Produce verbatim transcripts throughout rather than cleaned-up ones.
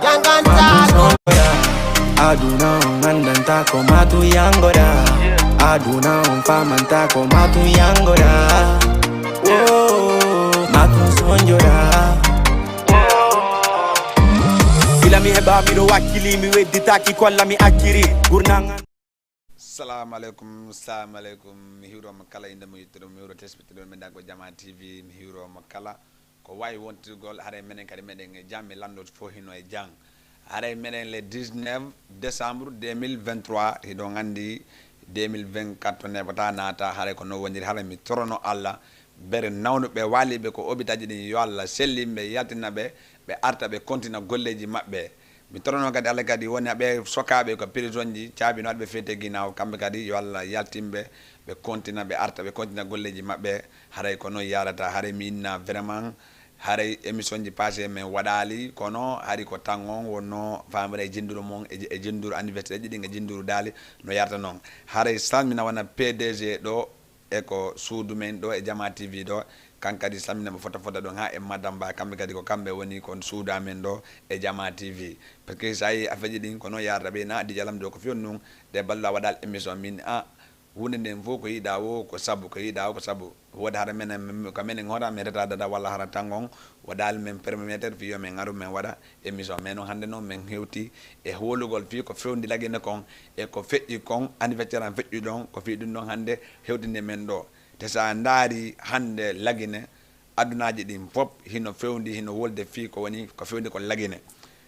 Matu sonjoɗa. Aduna on andanta ko matu yangoɗa. Aduna on famanta ko matu yangoɗa. Oh, matu sonjoɗa. Gila mi heɓa miɗo wakkili, mi wedditaki kolla mi acciri gurnaŋan. Salamu aleykum, salamu aleykum. Mi hiwroma kala inde mo yettude mo, mi hiwro tespittude men ko Jama T V, mi hiwroma kala ko wawi wontirgol. Haray menen kadi meɗen e jam, mi lanndo fof hino e jam. Haray menen le dix-neuf décembre deux mille vingt-trois, hiɗon anndi deux mille vingt-quatre to nebata naata, haray ko non woniri. Haray mi torono Allah, bere nawnuɓe waaliɓe ko hôpital ji ɗin, yo Allah sellin ɓe, yaltina ɓe, ɓe arta ɓe kontina golleji maɓɓe. Mi torono kadi Allah kadi woni ɓe sokaaɓe ko prisonji, caabino aɗa ɓe feete ginaaw, kamɓe kadi yo Allah yaltin ɓe, ɓe kontina, ɓe arta, ɓe kontina golleji maɓɓe. Haray ko non yarata, haray mi inna vraiment, haray émission ji passé min waɗali, kono hari ko tan on wonno famre e jinduru mon, e, e jinduru anniversaire ji ɗin, e jinduru daali, no yarata non. Haray salmina wona P D G ɗo, e ko suudu men ɗo e Jama T V ɗo, kan kadi salmina mo fota fota ɗon ha e Madame Ba, kamɓe kadi ko kamɓe woni kon suudu amen ɗo e Jama T V. Parce que sa yi affaire ji ɗin ko non yarata ɓe na Dj Lamzo ko fiyon nun, ɗe balɗa waɗal émission min a hunde nden fof ko yiɗa wo ko sabu, ko yiɗa wo ko sabu. Wode hara menen, ko menen hoota min reta dada walla hara tangon waɗal men permettre fiyo men aru men waɗa émission. Men non hannde noon men hewti e hoolugol fii ko fewndi Lagine kon e ko feƴƴi kon, anniversaire an feƴƴi ɗon, ko fii ɗum ɗon hannde hewtinde men ɗo. Te so a ndaari hannde Lagine, adunaaji ɗin fof hino fewndi, hino wolde fii ko woni ko fewndi kon Lagine.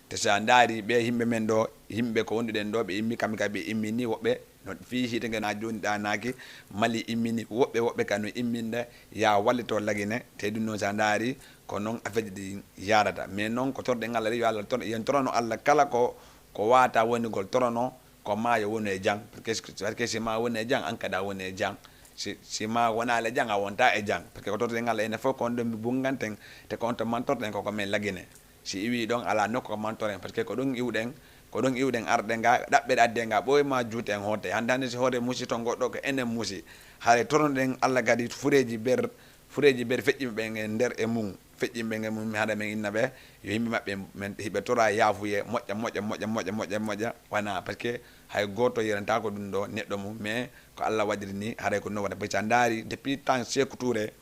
Te so a ndaari ɓe yimɓe men ɗo, yimɓe ko wonduɗen ɗo, ɓe immi kamɓe kadi ɓe immini woɓɓe no fii hiite nge na jooni ɗanaaki, Mali immini woɓɓe, woɓɓe kadi no imminde ya wallito Lagine. Te ɗum noon so a ndaari ko noon affaire ji ɗi yarata. Mais noon ko torɗen Allah yo Allah tor-, yen torono Allah kala ko, ko wata wonigol torono, ko ma yo wonu e jam. Parce que, parce que si ma woni e jam, an kadi a woni e jam. Si, si ma wonaali e jam, a wonta e jam. Parce que ko torɗen Allah enen fof ko on ɗo mi bunganten, te ko on to mantorɗen koko men Lagine. Si iwi ɗon ala nokku ko mantoren, parce que ko ɗon iwɗen, ko ɗon iwɗen arɗen ga, ɗaɓɓere adde ga, ɓooy ma juute en hoote. Hannde hannde si hoore musi ton goɗɗo ko enen musi. Haray toroɗen Allah kadi fureeji ber, fureeji ber feƴƴiɓe ɓen e nder e mum, feƴƴiɓe ɓen e mum, mi haɗa men inna ɓe, yo yimɓe maɓɓe men hiɓe tora yaafuye, moƴƴa, moƴƴa, moƴƴa, moƴƴa, moƴƴa, moƴƴa, wana, parce que hay gooto yeranta ko ɗum ɗo neɗɗo mum, mais ko Allah waɗiri ni, haray ko non waɗa. Parce que a ndaari depuis temps Sékou Touré,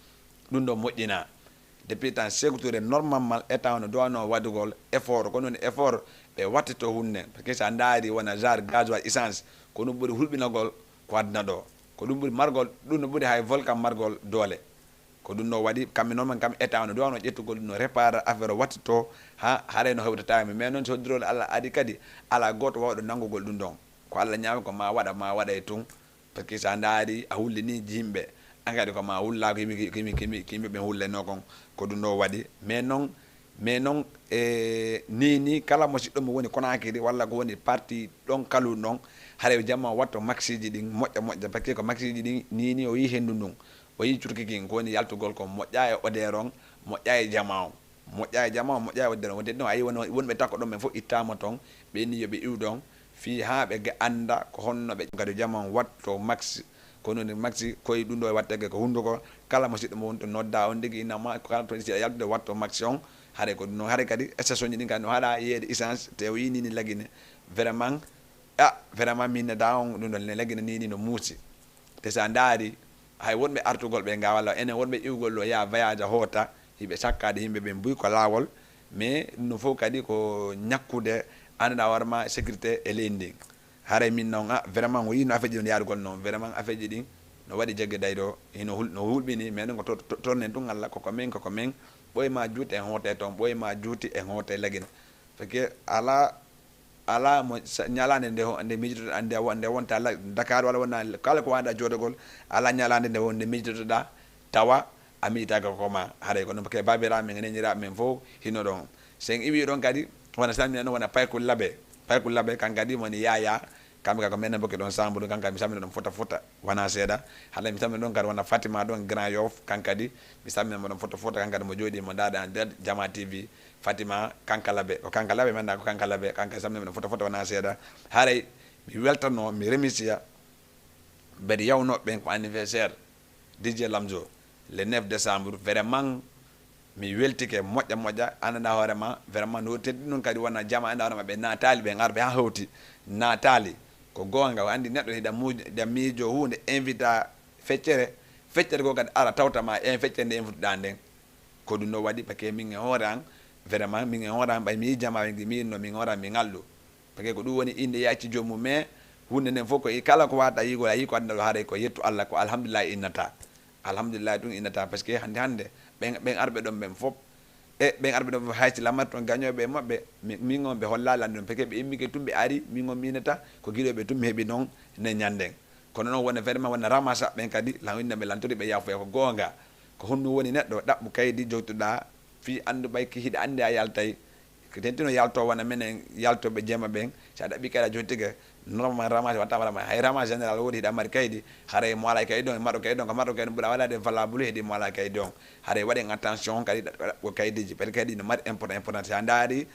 ɗum ɗo moƴƴina. Depuis temps Sékou Touré, normalement, État no doit no waɗugol effort, kono woni effort ɓe wattito hunde. Parce que so a ndaari wona genre gasoil, essence, ko ɗum ɓuri hulɓinagol ko aduna ɗo. Ko ɗum ɓuri margol, ɗum no ɓuri hay volcan margol doole. Ko ɗum no waɗi, kamɓe noon, kamɓe État no doit no ƴettugol ɗum no répare affaire o wattito ha haray no hewtata mi. Mais noon so hoddirol Allah adi kadi, ala gooto wawɗo nanngugol ɗum ɗon. Ko Allah ñaami ko ma waɗa, ma waɗa e tun. Parce que so a ndaari, a hullini yimɓe, an kadi ko ma hulla ko yimɓe, ko yimɓe, ko yimɓe, ko yimɓe ɓen hullayno kon, ko ɗum ɗo waɗi. Mais noon, mais noon, e, ni, ni kala mo siɗɗo mo woni Conakry walla ko woni parti ɗon kalu ɗon, haray jamma watto maxiji ɗin moƴƴa, moƴƴa, parce que ko maxiji ɗin ni, ni o yi hendu ndun, o yi curki kin, ko woni yaltugol ko moƴƴa e oderon, moƴƴa e jama on. Moƴƴa e jama, moƴƴa e waɗde ɗon. Wonde ɗon, a yi won, wonɓe takko ɗon ɓen fof ittama ton, ɓe inni yo ɓe iw ɗon, fii haa ɓe ge-, annda ko honno ɓe kadi jama on watto maxi, ko non maxi koye ɗum ɗo wattege ko hunnduko, kala mo siɗɗo mo woni to nodda on ndigi inna ma, ko kala to siɗa yaltude watto maxi on, hare ko ɗum non, hare kadi station ji ɗin kadi no haɗa yeeyde essence, te o yini ni Lagine, vraiment, a, vraiment min ne da on ɗum ɗon Lagine ni, ni no muusi. Te so a ndaari, hay wonɓe artugol ɓe nga walla enen wonɓe iwgol ɗo yaa voyage hoota, hiɓe sakkaade yimɓe ɓen buy ko laawol, mais ɗum fof kadi ko ñakkude, annda hoore ma sécurité e leydi ndin. Haray min noon, a, vraiment, o yii no affaire ji ɗon yaarugol noon, vraiment, affaire ji ɗin no waɗi jagge dayɗo, hino hul-, no hulɓini, mais noon ko to-, to-, tornen tun Allah, koko men, koko men, ɓoy ma juuti en hoote toon, ɓoy ma juuti en hoote Lagine. Parce que alaa alaa mo sa-, ñalaande nde ho-, nde miijotoɗaa, nde wo-, nde wonta la-, Dakar walla wona kala ko waɗa joodagol, alaa ñalaande nde won-, nde miijotoɗaa tawa a miijitaaka ko ma. Haray ko ɗum, parce que baabiraaɓe men, neniraaɓe men fof hino ɗon. So en iwii ɗon kadi, wona salmina noon, wona Paykul Labe. Paykul Labe, kan kadi woni Yaya, kamɓe kadi ko menen mbokki ɗon Sambudu, kan kadi mi salmina ɗon fota fota, wona seeɗa. Hannde mi salmina ɗon kadi wona Fatima ɗon Grand Yoff, kan kadi mi salmina mo ɗon fota fota, kan kadi mo jooɗii mo ndaɗa en nder Jama T V. Fatima Kankalabe, ko Kankalabe men da, ko Kankalabe, Kanka samne men foto foto wona seeɗa. Haray mi weltano, mi remercia mbeɗa yawnoo ɓen ko anniversaire D J Lamzo, le neuf décembre, vraiment Mi weltike moƴƴa moƴƴa, annda hoore ma, vraiment no teddi noon kadi wona jama, annda hoore ma, ɓe naataali, ɓe ngar, ɓe haa hewti, naataali. Ko goonga, o anndi neɗɗo hiɗa muuj-, hiɗa miijo huunde, invita feccere, feccere goo kadi ara tawta ma en feccere nde invituɗa nden. Ko ɗum no waɗi, parce que min e hoore an, vraiment, min e hoore an, ɓay mi yii jama, mi yii no min hoore an, mi ngalɗu. Parce que ko ɗum woni innde yacci joomum, mais huunde nden fof ko i-, kala ko wata yiigol, a yii ko aduna ɗo, haray ko yettu Allah, ko alhamdulillah innata. Alhamdulillah ɗum innata, parce que hannde, hannde, ɓen, ɓen arɓe ɗon ɓen fof, e ɓen arɓe ɗon fof, hay si lamar toon gañooɓe e maɓɓe, mi-, min on ɓe hollaali lan ɗum, parce que ɓe immike tun ɓe ari, min on miinata, ko giɗo ɓe tun mi heɓi noon ne ñannden. Kono noon wona vraiment wona ramasa ɓen kadi, lan inna ɓe lantori ɓe yaafo ko goonga. Ko honno woni neɗɗo ɗaɓɓu kaydi jowtuɗa, fii anndu ɓay ki hiɗa anndi a yaltay, ko tentino yalto wona menen yaltoɓe jema ɓen, si a ɗaɓɓi kaydi a jowtike, normal ramage watta ramage. Hay ramage général woodi hiɗa mari kaydi, haray mo alaa kaydi on, marɗo kaydi on, ko marɗo kaydi on ɓura walaade valable heedi mo alaa kaydi on. Haray waɗen attention kadi ɗaɓɓo kaydiji, parce que kaydi no mari important, important. Si a ndaari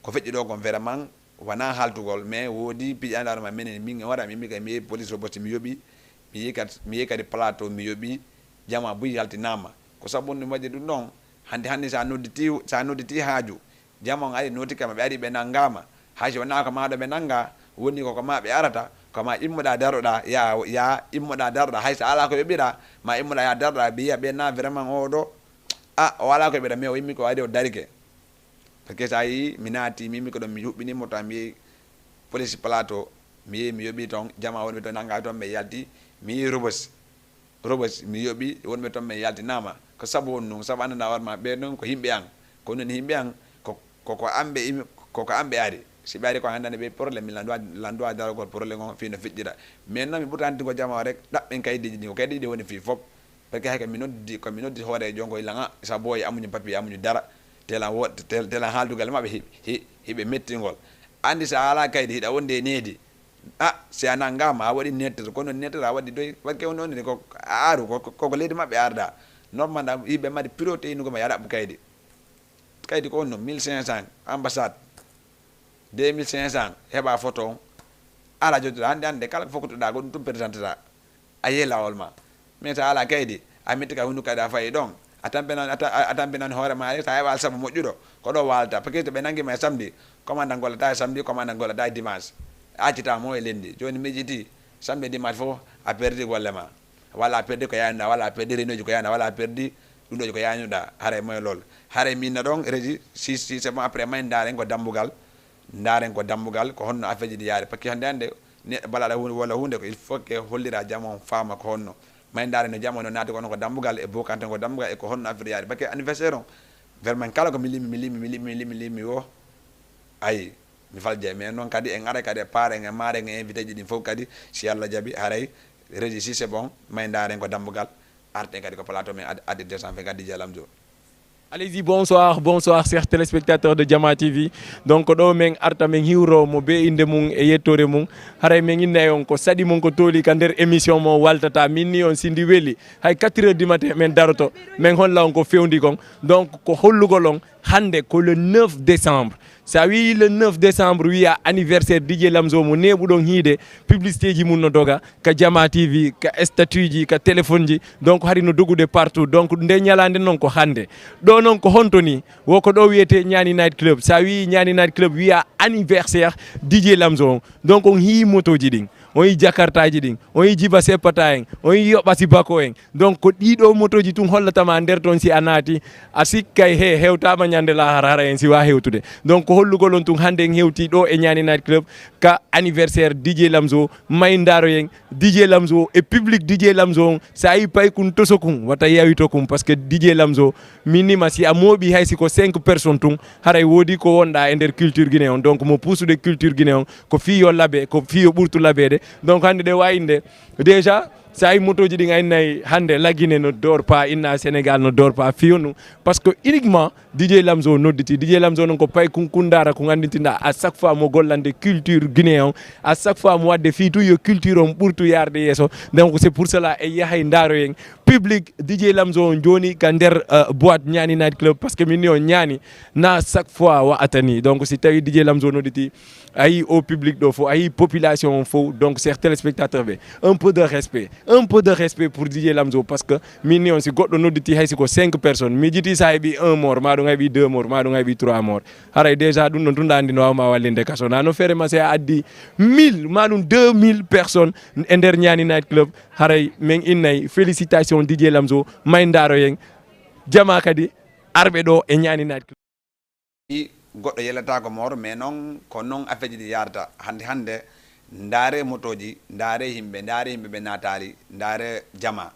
ko feƴƴi ɗo kon vraiment wona haaltugol, mais woodi piƴanɗe hoore ma menen, min e hoore am, min kay mi yehi police Rebeuss mi yoɓi, mi yehi kadi, mi yehi kadi plateau mi yoɓi, jama buy yaltinaama. Ko sabu ɗum waɗi ɗum ɗon, hannde, hannde sa nodditi, sa nodditi haaju, jama on ari nootike ma, ɓe ari ɓe nanngaama. Hay so wonaa ko maa ɗo ɓe nannga, woni ko ko maa ɓe arata, ko maa immoɗaa daroɗaa, ya, ya immoɗaa daroɗaa. Hay so alaa ko yoɓiraa, maa immoɗaa ya daroɗaa, ɓe yiya ɓe na vraiment oo ɗo, a, o alaa ko yoɓiraa, mais o immi ko ari o darike. Parce que sa yii, mi naati, mi immi ko ɗon, mi huɓɓini moto am, mi yehi police plateau, mi yehi, mi yoɓi toon, jama wonɓe toon, nanngaa toon, ɓe yalti, mi yehi Rebeuss. Rebeuss, mi yoɓi wonɓe toon, ɓe yaltinaama. Ko sabu on ɗum, sabu anndanɗaa hoore ma, ɓee ɗon ko yimɓe an. Ko non yimɓe an, ko, ko, ko an ɓe imi-, ko, ko an ɓe ari. Si ɓe ari ko an, anndani ɓe problème, mi landuwa, landuwa daragol problème on fii no feƴƴira. Mais non, mi ɓurta anndude ko jama o rek, ɗaɓɓen kaydiiji ɗin, ko kaydiiji ɗin woni fii fof. Parce que hay ko mi noddi, ko mi noddi hooreejo on, ko ilan, a, sabu o amuñu papier, amuñu dara. Telan wo-, tel-, telan haaldugal maɓɓe hi-, hi-, hiɓe mettingol. Anndi so a alaa kaydi, hiɗa wonde e needi. A, si a nanngaama, a waɗi nettere, kono nettere a waɗi doy, waɗi ke on ɗon ko a aaru, ko, ko, ko leydi maɓɓe arda. Normalement, yiɓe mari priorité inu ko ma yaɗa ɓu kaydi. Kaydi ko on no mille cinq cents, ambassade, deux mille cinq cents, heɓa photo on. Ala jottuɗa, hannde, hannde, kala ko fokkituɗa, ko ɗum tum présentata. A yehi laawol ma. Mais so a alaa kaydi, a metti ka hunduko kadi a fayi ɗon. A tampinan, a ta-, a, a tampinan hoore ma rek, so a heɓa alsama moƴƴuɗo, ko ɗo waalata. Parce que to ɓe nangi ma e samedi, commandant gollata e samedi, commandant gollata e dimanche. A accita mo e lundi. Jooni miijiti, samedi e dimanche fof, a perdi golle ma. Walla a perdi ko yaanuɗa, walla a perdi réunion ji ko yaanuɗa, walla a perdi ɗum ɗo ko yaanuɗa. Haray moye lool. Haray min na ɗon, régie, si, si, c'est bon, après, may ndaaren ko dambugal. Ndaaren ko dambugal, ko honno affaire ji ɗi yaari. Parce que hannde, hannde, ne, balaɗa huunde walla huunde ko, il faut que hollira jama on faama ko honno. May ndaaren no jama on no naati kono ko dambugal e bokante ko dambugal e ko honno affaire yaari. Parce que anniversaire on, vraiment kala ko mi limi, mi limi, mi limi, mi limi, mi limi wo, ayi, mi falja. Mais noon kadi en ara kadi e paare, en e maare, en e invité ji ɗin fof kadi, si Allah jaɓi, haray, régie, si c'est bon, may ndaaren ko dambugal, arten kadi ko plateau men ad-, addi deux cent vingt kadi Didier Lamzo. Allez-y, bonsoir, bonsoir, chers téléspectateurs de Jama T V. Donc, ɗo men arta men hiwro mo be innde mum e yettoore mum. Haray men inna e on ko saɗi mon ko tooli ka nder émission mo waltata. Min ni on sindi weli. Hay quatre heures du matin men daroto. Men holla on ko fewndi kon. Donc, ko hollugol on hannde ko le neuf décembre. Sa wiyi le neuf décembre wiya anniversaire Didier Lamzo mo neɓuɗon hiide, publicité ji mum no doga ka Jama T V, ka statut ji, ka téléphone ji, donc hari no dogude partout. Donc nde ñalaande noon ko hannde. Ɗo noon ko honto ni? Wo ko ɗo wiyete Ñaani Night Club. Sa wiyi Ñaani Night Club wiya anniversaire Didier Lamzo on. Donc on hiyi motoji ɗin, on yi jakartaji ɗin, on yi jiba seppata en, on yi yoɓasi bako en. Donc ko ɗiɗo motoji tun hollatama nder ton si a naati, a sikkay he hewtama ñande lahara hara en siwa hewtude. Donc ko hollugol on tun hande en hewti ɗo e Ñaani Night Club ka anniversaire D J Lamzo, may ndaroyen D J Lamzo e public D J Lamzo on, sa yi paykun tosokun wata yawitokun parce que D J Lamzo minima si a mooɓi hay si ko cinq personnes tun, haray woodi ko wonɗa e nder culture guinéen on. Donc mo puusude culture guinéen on ko fii yo labe, ko fii yo ɓurtu labeede. Donc hande ɗe wawi inde déjà, sa yi motoji ɗin a innay hande la Guinée ne dort pas, inna Sénégal ne dort pas, fii honɗum? Parce que uniquement D J Lamzo nodditi. D J Lamzo noon ko paykun kun ndara kun andintinɗa à chaque fois mo gollande culture guinéen on, à chaque fois mo wadde fii tun yo culture on ɓurtu yarde yeeso. Donc c'est pour cela e yahay ndaroyen public D J Lamzo on joni ka nder, euh, boîte Ñaani Night Club, parce que min ni on ñaani na chaque fois wa atani. Donc si tawi D J Lamzo nodditi, a yi o public ɗo fof, a yi population on fof, donc chers téléspectateurs ɓe, un peu de respect, Un peu de respect pour D J Lamzo, parce que min ni on, si goɗɗo nodditi hay si ko cinq personnes, mi jiti sa heɓi un mort, ma ɗum heɓi deux mort, ma ɗum heɓi trois mort. Haray déjà ɗum ɗon tun ɗa andi no wawma wallinde kaso. Na no feere ma si a addi mille, ma ɗum deux mille personnes e nder Ñaani Night Club. Haray min innay félicitation D J Lamzo, may ndaroyen. Jama kadi arɓe ɗo e Ñaani Night Club. Goɗɗo yelataako moor, mais noon ko noon afeeji ɗi yaarata. Hannde hannde, ndaaree motooji, ndaaree yimɓe, ndaaree yimɓe ɓe naataali, ndaaree jamaa.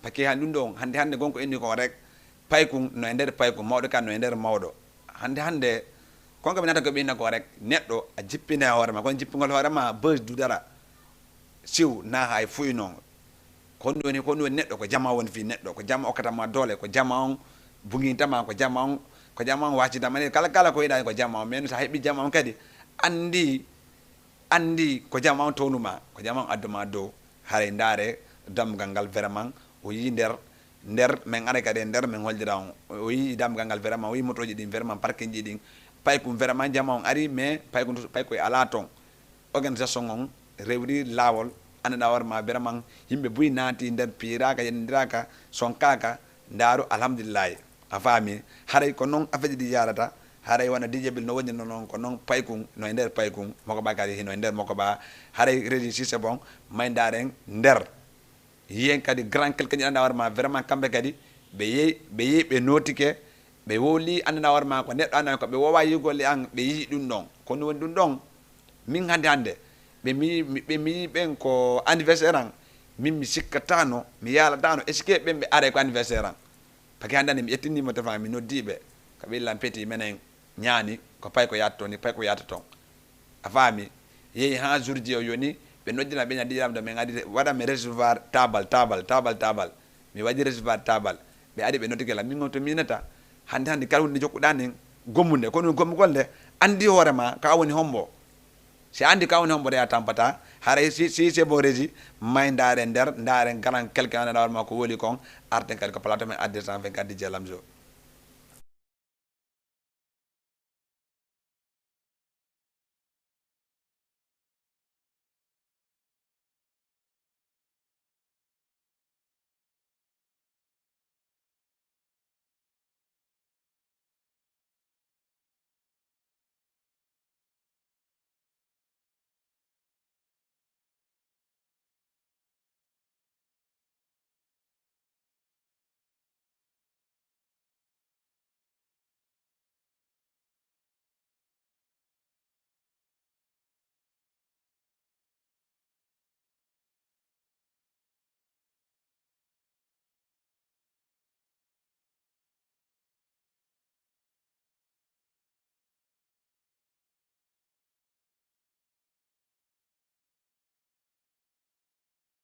Paquet hannde ɗum ɗoon, hannde hannde gonko inni ko rek, paykun no e nder paykun, mawɗo kan no e nder mawɗo. Hannde hannde, konko ɓe naata ko ɓe inna ko rek, neɗɗo a jippina e hoore ma, kono jippingol hoore ma, buzz du dara. Siw na hay fuy noon. Ko honɗum woni, ko honɗum woni neɗɗo? Ko jama woni fii neɗɗo, ko jama okkata ma doole, ko jama on buginta ma, ko jama on, ko jama on waccita ma. Kala kala ko yiɗa ko jama on, mais sa heɓi jama on kadi, anndi anndi ko jama on townu ma, ko jama on addu ma dow. Haray ndaare dammugal ngal vraiment o yii nder, nder min aray kadi e nder min hollira on. O yii dammugal ngal vraiment, o yii motooji ɗin vraiment, parking ji ɗin, paykun vraiment jama on ari, mais paykun, paykoy alaa ton. Organisation on rewri laawol, anndanɗaa hoore ma vraiment yimɓe buy naati nder, piyiraaka, yenndiraka, sonkaaka. Ndaaru, alhamdulillahi, a faami. Haray ko noon afeeji ɗi yaarata. Haray wona D J Bil no woni noon, ko noon paykun no e nder paykun, mokoba kadi hino e nder mokoba. Haray régie si c'est bon, may ndaaren nder. Yiyen kadi grand quelqu'un ji anndanɗaa hoore ma vraiment kamɓe kadi ɓe yehi, ɓe yehi, ɓe nootike, ɓe wowli, anndanɗaa hoore ma ko neɗɗo anndanɗaa ko ɓe wowa yiigol e an, ɓe yiyi ɗum ɗon. Ko ɗum woni ɗum ɗon. Min hannde hannde ɓe mi, mi, ɓe mi ɓen ko anniversaire an, min mi sikkatano, mi yaalatano est-ce que ɓen ɓe aray ko anniversaire an? Paquet hannde hannde mi ƴettini mo téléphone, mi noddi ɓe, ko ɓe illan peti menen Ñaani, ko payko yaata ton ni, payko yaata ton. A faami? Yehi haa jour ji o yoni, ɓe noddina ɓe ñaddi lamdo men adi waɗa mi recevoir tabal, tabal, tabal, tabal. Mi waɗi recevoir tabal. Ɓe ari ɓe noddike lam, min on to miinata. Hannde hannde kala hunde jokkuɗaa nden, gommude. Kono gomugol nde, anndi hoore ma, ka a woni hombo. Si a anndi ka a woni hombo, reya tampata. Haray si, si c'est bon régie, may ndaare nder, ndaare garan quelqu'un anndanɗaa hoore ma ko woli kon, arten kadi ko plateau men addi cent vingt-quatre D J Lamzo.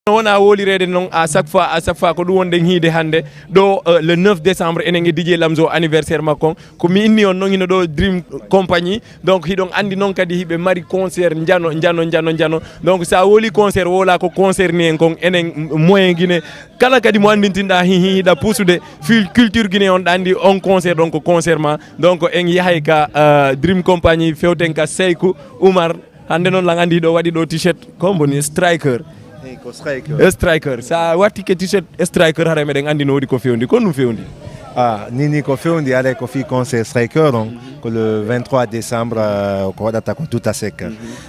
No wona wolireede noon à chaque fois, à chaque fois ko ɗum wonɗen hiide hannde ɗo, euh, le neuf décembre enen e D J Lamzo anniversaire makko on. Ko mi inni on noon hino ɗo Dream Compagnie, donc hiɗon anndi noon kadi hiɓe mari concert njano njano njano njano. Donc sa woli concert wola ko concerni en kon, enen moyen Guinée kala kadi mo anndintinɗa hi- hi- hiɗa pusude fil culture Guinée on, ɗa anndi on concert ɗon ko concert ma. Donc en yahay ka, euh, Dream Compagnie, fewten ka Seyku Oumar. Hannde noon lan anndi ɗo waɗi ɗo t-shirt ko mboni striker. Eyi, ko striker. E striker. Sa wattike t-shirt striker, haray meɗen anndi no woodi ko fewndi. Ko ɗum fewndi? Ah, nini ko fewndi, haray ko fii concert striker on, ko le vingt-trois décembre, euh, ko waɗata ko Tuta Sec.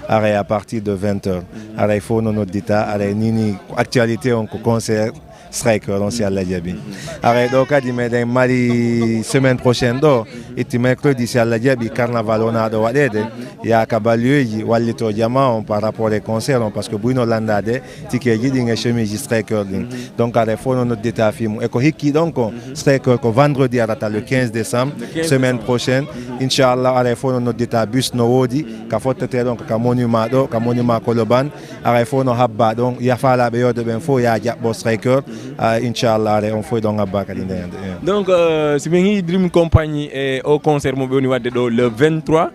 Haray à partir de vingt heures. Haray fof no noddita, haray nini ko actualité on ko concert striker on si Allah jaɓi. Haray ɗo kadi meɗen mari semaine prochaine ɗo, itti mercredi si Allah jaɓi, carnaval wona ɗo waɗeede, yaaka baliyoji wallito jama on par rapport e concert on, parce que buyno lanndade tikeji ɗin e chemise striker ɗin. Donc haray fof no noddita fii mum. E ko hikki ɗon ko striker ko vendredi arata le quinze décembre, semaine prochaine. Inchallah, haray fof no noddita, bus no woodi, ka fottete ɗon ko ka monument ɗo, ka monument Colobane. Haray fof no habba ɗon, ya faalaaɓe yooɗo ɓen fof ya jaɓɓo striker. Ah, inchallah, haray on fof ɗon habba kadi nde ñande. Donc, euh, si min hii Dream Compagnie e o concert mo ɓe woni waɗde ɗo le vingt-trois,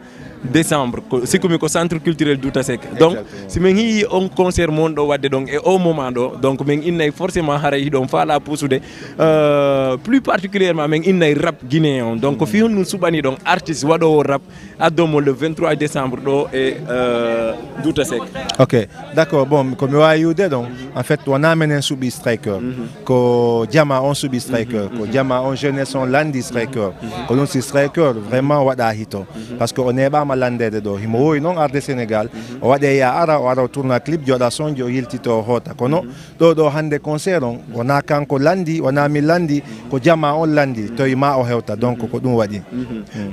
Décembre, ko sikkumi ko centre culturel Douta Seck. Donc si min yii on concert mo on ɗo waɗde ɗon e o moment ɗo, donc min innay forcément haray hiɗon faala puusude, euh, plus particulièrement min innay rap guinéen on. Donc ko fii honɗum suɓani ɗon artiste waɗoowo rap addomo le vingt-trois décembre ɗo e, euh, Douta Seck? Ok, d'accord. Bon, ko mi waawi yiwde ɗon, en fait wonaa menen suɓi Striker, ko jama on suɓi Striker, ko jama on jeunesse on landi Striker. Ko ɗum si Striker vraiment waɗa hito, parce que o neeɓaama landeede ɗo. Himo woowi noon arde Sénégal, o waɗe ya ara, o ara o tourna clip, jooɗa sonje, o yiltito, o hoota. Kono ɗo ɗo hannde concert on wonaa kanko landi, wonaa mi landi, ko jama on landi, towi ma o hewta. Donc ko ɗum waɗi.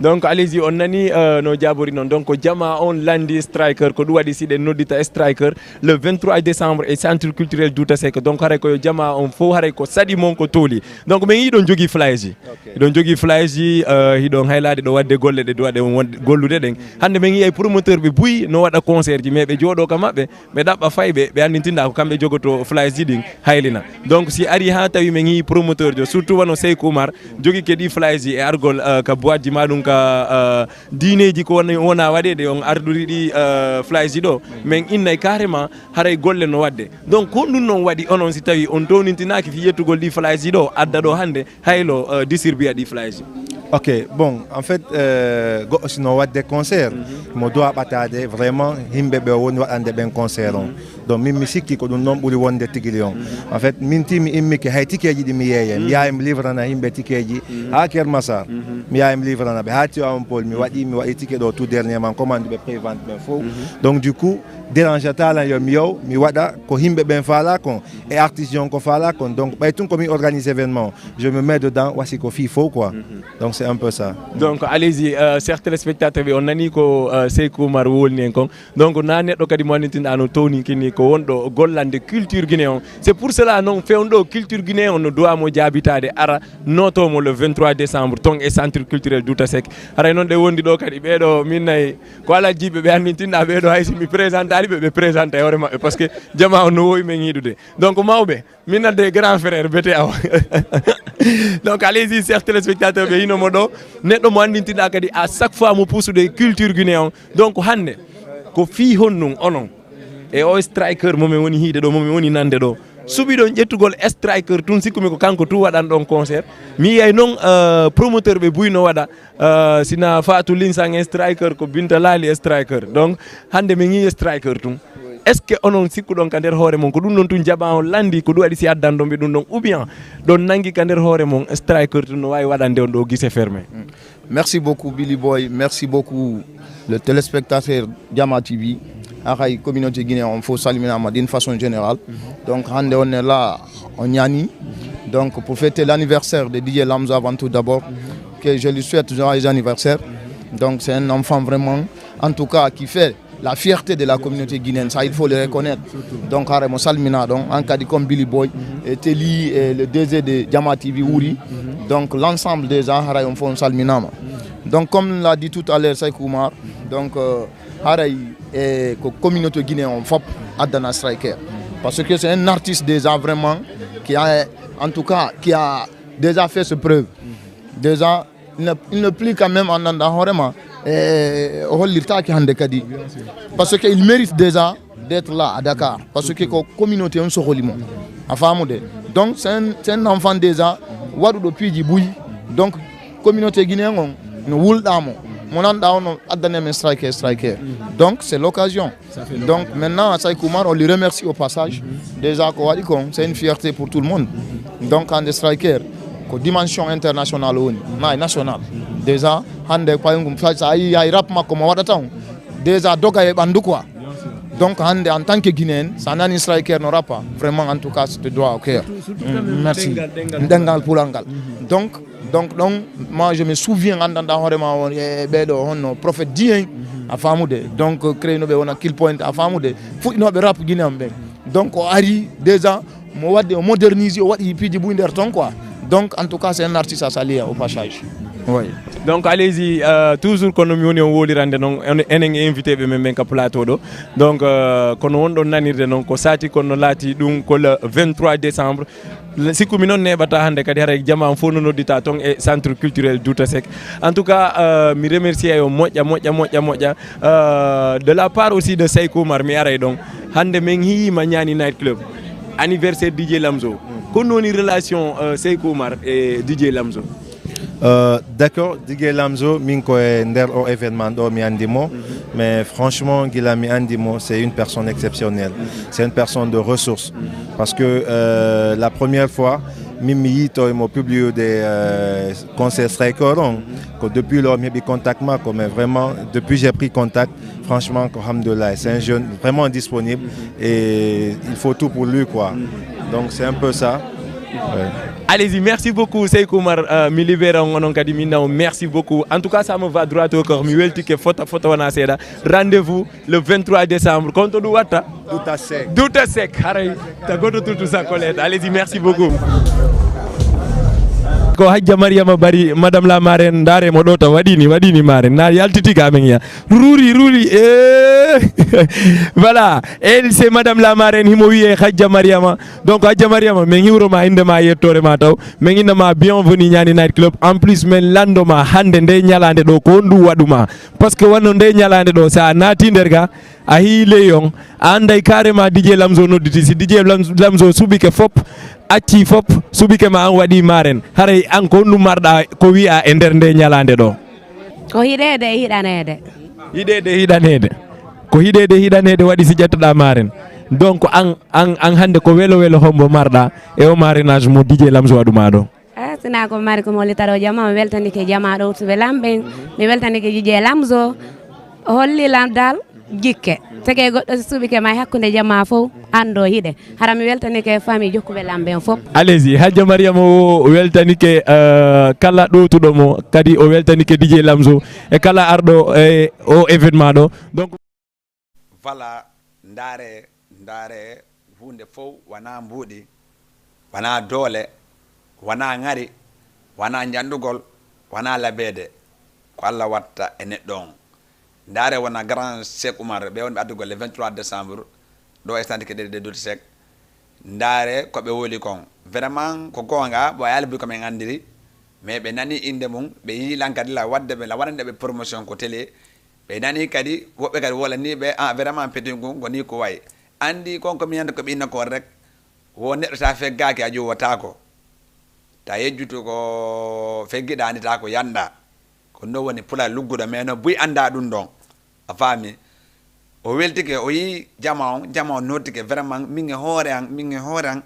Donc allez-y, on nani, euh, no jaabori noon. Donc ko jama on landi Striker, ko ɗum waɗi si ɗen noddita Striker le vingt-trois décembre e centre culturel Douta Seck. Donc haray ko yo jama on fof, haray ko saɗi mon ko tooli. Donc min yii ɗon jogii flyers ji. Hiɗon jogii flyers ji, euh, hiɗon haylaade ɗo waɗde golle ɗe duwaɗe on wonde gollude ɗen. Hannde min yii ay promoteur ɓe buy no waɗa concert ji, mais ɓe jooɗo ka maɓɓe, ɓe ɗaɓɓa fayɓe, ɓe anndintinɗa ko kamɓe jogoto flyers ji ɗin haylina. Donc si ari haa tawi min yii promoteur jo, surtout wano Seykou Oumar, jogi ke ɗi flyers ji e argol, euh, ka boîte ji ma ɗum ka, euh, diineeji ko wona, wona waɗeede, on ardori ɗi, euh, flyers ji ɗo. Min innay carrément haray golle no waɗde. Donc ko ɗum noon waɗi onon si tawi on townintinaaki fii yettugol ɗi flyers ji ɗo, adda ɗo hannde haylo, euh, distribuer ɗi flyers ji? Ok, bon, en fait, euh, goɗɗo sino waɗde concert, mo doit ɓataade vraiment yimɓe ɓe o woni waɗande ɓen concert on. Donc min mi sikki ko ɗum noon ɓuri wonde tigiri on. En fait min ti mi immike hay tikeeji ɗi mi yeeye, mi yahay mi livrana yimɓe tikeeji haa Kermassar. Mi yahay mi livrana ɓe haa Tivaouane Peulh, mi waɗi, mi waɗi tike ɗo tout dernièrement, commande ɓe prévente ɓen fof. Donc du coup dérange talan yo mi yow mi waɗa ko yimɓe ɓen faala kon e artiste on ko faala kon. Donc ɓay tun ko mi organise événement, je me mets dedans, wasi ko fii fof quoi. Donc c'est un peu ça. Donc allez-y, euh, chers téléspectateurs ɓe, on nani ko, euh, Seykou Oumar wolni en kon. Donc na neɗɗo kadi mo anndintinɗa no towni kini ko wonɗo gollande culture guinéen on. C'est pour cela noon fewndo culture guinéen on no duwa mo jaabitaade ara nootomo le vingt-trois décembre ton e centre culturel Douta Seck. Haray noon ɗe wondi ɗo kadi ɓeeɗo min nay ko ala jiɓɓe ɓe anndintinɗa ɓeeɗo, hay si mi présentaali ɓe, ɓe présenta e hoore maɓɓe, parce que jama on no wowi men yiɗude. Donc mawɓe, min adde grand frère bete awa. Donc allez-y, chers téléspectateurs ɓe, hino mo ɗo neɗɗo mo anndintinɗa kadi à chaque fois mo puusude culture guinéen on. Donc hannde ko fii honɗum onon e o Striker mo min woni hiide ɗo, mo min woni nande ɗo, suɓiɗon ƴettugol Striker tun, sikkumi ko kanko tun waɗan ɗon concert? Mi yiyay noon, euh, promoteur ɓe buy no waɗa, euh, sina Fatou Linsang e Striker, ko Binta Lali e Striker. Donc hannde min yii Striker tun. Est ce que onon sikkuɗon ka nder hoore mon ko ɗum ɗon tun jama on landi, ko ɗum waɗi si addan ɗon ɓe ɗum ɗon, ou bien ɗon nangi ka nder hoore mon Striker tun no waawi waɗande on ɗo guichet fermé? Merci beaucoup Billy Boy, merci beaucoup le téléspectateur Jama T V. Haray communauté guinéenne on fof salminaama d'une façon générale. Donc hannde on est là, on ñaani donc pour fêter l'anniversaire de D J Lamzo avant tout d'abord, que je lui souhaite joyeux anniversaire. Donc c'est un enfant vraiment, en tout cas, qui fait la fierté de la communauté guinéenne, ça il faut le reconnaître. Donc haray mo salmina ɗon, an kadi comme Billy Boy, e Teli, e le D G de Jama T V Wuri. Donc l'ensemble déjà haray on fof on salminaama. Donc comme l'a dit tout à l'heure Seykou Oumar, donc euh, haray e ko communauté guinéenne on fof addana Striker. Parce que c'est un artiste déjà vraiment qui a, en tout cas, qui a déjà fait ses preuves. Déjà il ne, il ne plus quand même en anndanɗa hoore ma, e o hollirtaake hannde kadi, parce que il mérite déjà d'être là à Dakar, parce que ko communauté on sohli mo, a faamude. Donc c'est un, c'est un enfant déjà waɗuɗo piiji buy. Donc communauté guinéenne on no wulɗa mo, mo nanɗa on no addane men Striker, Striker. Donc c'est l'occasion. Donc maintenant Seykou Oumar, on lui remercie au passage. Déjà ko waɗi kon c'est une fierté pour tout le monde. Donc hannde Striker ko dimension internationale o woni, na e national. Déjà hannde payum sa, sa yii hay rap makko mo waɗata on, déjà doga e ɓanndu quoi. Donc hannde en tant que guinéen sa nani Striker no rapa, vraiment en tout cas ça te doit au cœur. Merci. Ɗemngal pulaar ngal. Donc donc ɗon moi je me souviens, anndanɗa hoore ma on e ɓeeɗo honno Prophète Dieng, a faamude, donc créé no ɓe wona Kill Point, a faamude, fuɗɗinooɓe rap guinéen ɓen. Donc o ari déjà mo waɗde, o modernise, o waɗi piiji buy nder ton quoi. Donc en tout cas c'est un artiste à saluer au passage. Oui. Donc, allez-y, euh, toujours kono mi woni on wolirande noon, en- enen e invité ɓe men ɓen ka plateau ɗo. Donc, euh, kono wonɗon nanirde noon, ko sati kono laati ɗum ko le vingt-trois décembre. Le- Sikku mi noon neeɓata hannde kadi haray jama am fof no noddita toon e centre culturel Douta Seck. En tout cas, euh, mi remercie yo moƴƴa, moƴƴa, moƴƴa, moƴƴa. Euh, de la part aussi de Seykou Oumar, mi aray ɗon. Hannde min yiima Ñaani Night Club, anniversaire D J Lamzo. Ko woni relation, euh, Seykou Oumar e D J Lamzo? Euh, d'accord, D J Lamzo, min ko e nder o événement ɗo mi andi mo. Mais franchement, gila mi andi mo, c'est une personne exceptionnelle. C'est une personne de ressource. Parce que euh, la première fois, min mi yiitoy mo publié des euh, conseils très coron. Que depuis lors, mi heɓi contact ma, mais vraiment, depuis j'ai pris contact, franchement, ko alhamdulillah, c'est un jeune vraiment disponible et il faut tout pour lui, quoi. Donc c'est un peu ça. Ouais. Allez-y, merci beaucoup Seykou Oumar. Euh, mi libéré on onon kadi min naw, merci beaucoup. En tout cas, ça me va droit au cœur. Mi weltike fota fota wona seeɗa. Rendez-vous le vingt-trois décembre. Konto ɗum watta? Douta Seck. Douta Seck. Haray ta goto tuttu sakko leeta. Allez-y, merci beaucoup. Ko Hajja Mariama Bari, Madame la Marraine, ndaare mo ɗo ta waɗini, waɗini Marraine. Na yaltiti ka men ya. Ruri, ruri. Eh. Voilà. Elle, c'est Madame la Marraine, himo wiye Hajja Mariama. Donc, Hajja Mariama, men hiwro ma, innde ma, yettoore ma taw. Men inna ma bienvenue Ñaani Night Club. En plus, men lanndo ma hannde nde ñalaande ɗo, ko honɗum waɗu ma. Parce que wano nde ñalaande ɗo, sa naati nder ga, a hii ley on, a annday carrément D J Lamzo nodditi. Si D J Lam- Lamzo suɓike fop, acci fop, suɓike ma an waɗi Marraine. Haray an ko honɗum marɗa ko wi'a e nder nde ñalaande ɗo? Ko hiɗeede e hiɗaneede. Hiɗeede e hiɗaneede. Ko hiɗeede e hiɗaneede waɗi si ƴettoɗa Marraine. Donc an, an, an hannde ko welo welo hombo marɗa e o marrainage mo D J Lamzo waɗu ma ɗo? Ah, sina ko mari ko mo litaro jama, mi weltanike jama ɗo to ɓe lamɓe. Mi weltanike D J Lamzo. O holli lan dal jikke. Tege goɗɗo si suɓike ma e hakkunde jama fof, anndo hiɗe. Hara mi weltanike famille jokkuɓe lamɓe on fof. Allez-y, Hajja Mariama o weltanike, euh, kala ɗowtuɗo mo, kadi o weltanike D J Lamzo e kala arɗo e o événement ɗo. Donc, Voilà, ndaare, ndaare, huunde fof wonaa mbuuɗi, wonaa doole, wonaa ŋari, wonaa njanndugol, wonaa labeede. Ko Alla watta e neɗɗo on. Ndaare wona grand Cheikh Oumar, ɓe wonɓe addugol le vingt-trois décembre, ɗo e centre culturel de Douta Seck. Ndaare ko ɓe woli kon. Vraiment, ko goonga, ɓooyaali buy ko min anndiri. Mais ɓe nani innde mum, ɓe yii lan kadi la waɗde ɓe, la waɗande ɓe promotion ko télé. Ɓe nani kadi, woɓɓe kadi wolaniiɓe, ah, vraiment petit ngun, ko ni ko wayi. Anndi kon ko mi yanta ko ɓinna kon rek. Wo neɗɗo sa feggaaki a ƴuwotaako. Ta yejjutu ko feggiɗa ni ta ko yanda. Ko no woni pulal lugguɗo, mais no buy annda ɗum ɗon. A faami? O weltike, o yii jama on, jama on noddike vraiment, min e hoore an, min e hoore an,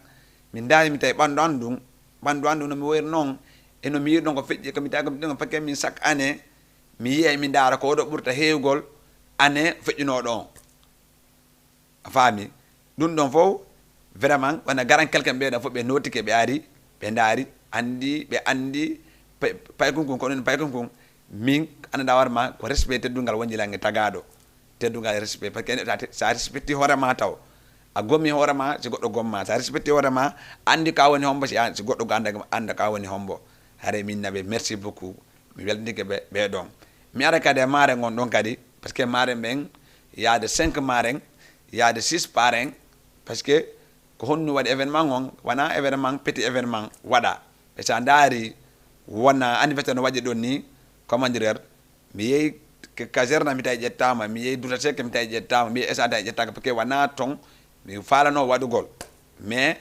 min ndaari mi tawi ɓanndu an ɗum, ɓanndu an ɗum no mi woyri noon, e no mi yiiri ɗon ko feƴƴi, ko mi tawi ko mi ɗum paquet min chaque année, mi yiyay mi ndaara ko oɗo ɓurta heewgol année feƴƴunooɗo on. A faami? Ɗum ɗon fof, vraiment, wona garan quelqu'un ɓeeɗa fof ɓe nootike, ɓe ari, ɓe ndaari, anndi, ɓe anndi pay- paykunkun, ko ɗum paykunkun, min annda hoore ma ko respect teddungal woni lan e tagaaɗo. Teddungal e respect, parce que neɗɗo sa te- sa respecti hoore ma taw, a gomi hoore ma, si goɗɗo gomma, sa respecti hoore ma, anndi ka woni hombo, si an, si goɗɗo go annda, annda ka woni hombo. Haray min naɓe, merci beaucoup. Mi weltanike ɓe, ɓe ɗon. Mi ara kadi e maare ngon ɗon kadi, parce que maare ɓen, yaade cinq maare, yaade six parrain, parce que ko honno waɗi événement on, wona événement, petit événement waɗa. E sa ndaari, wona anniversaire no waɗi ɗon ni, comment dire, mi yehi ka- ka Gerna mi tawi ƴettaama, mi yehi Douta Seck mi tawi ƴettaama, mi yehi S A tawi ƴettaaka, parce que wona ton mi faalano waɗugol. Mais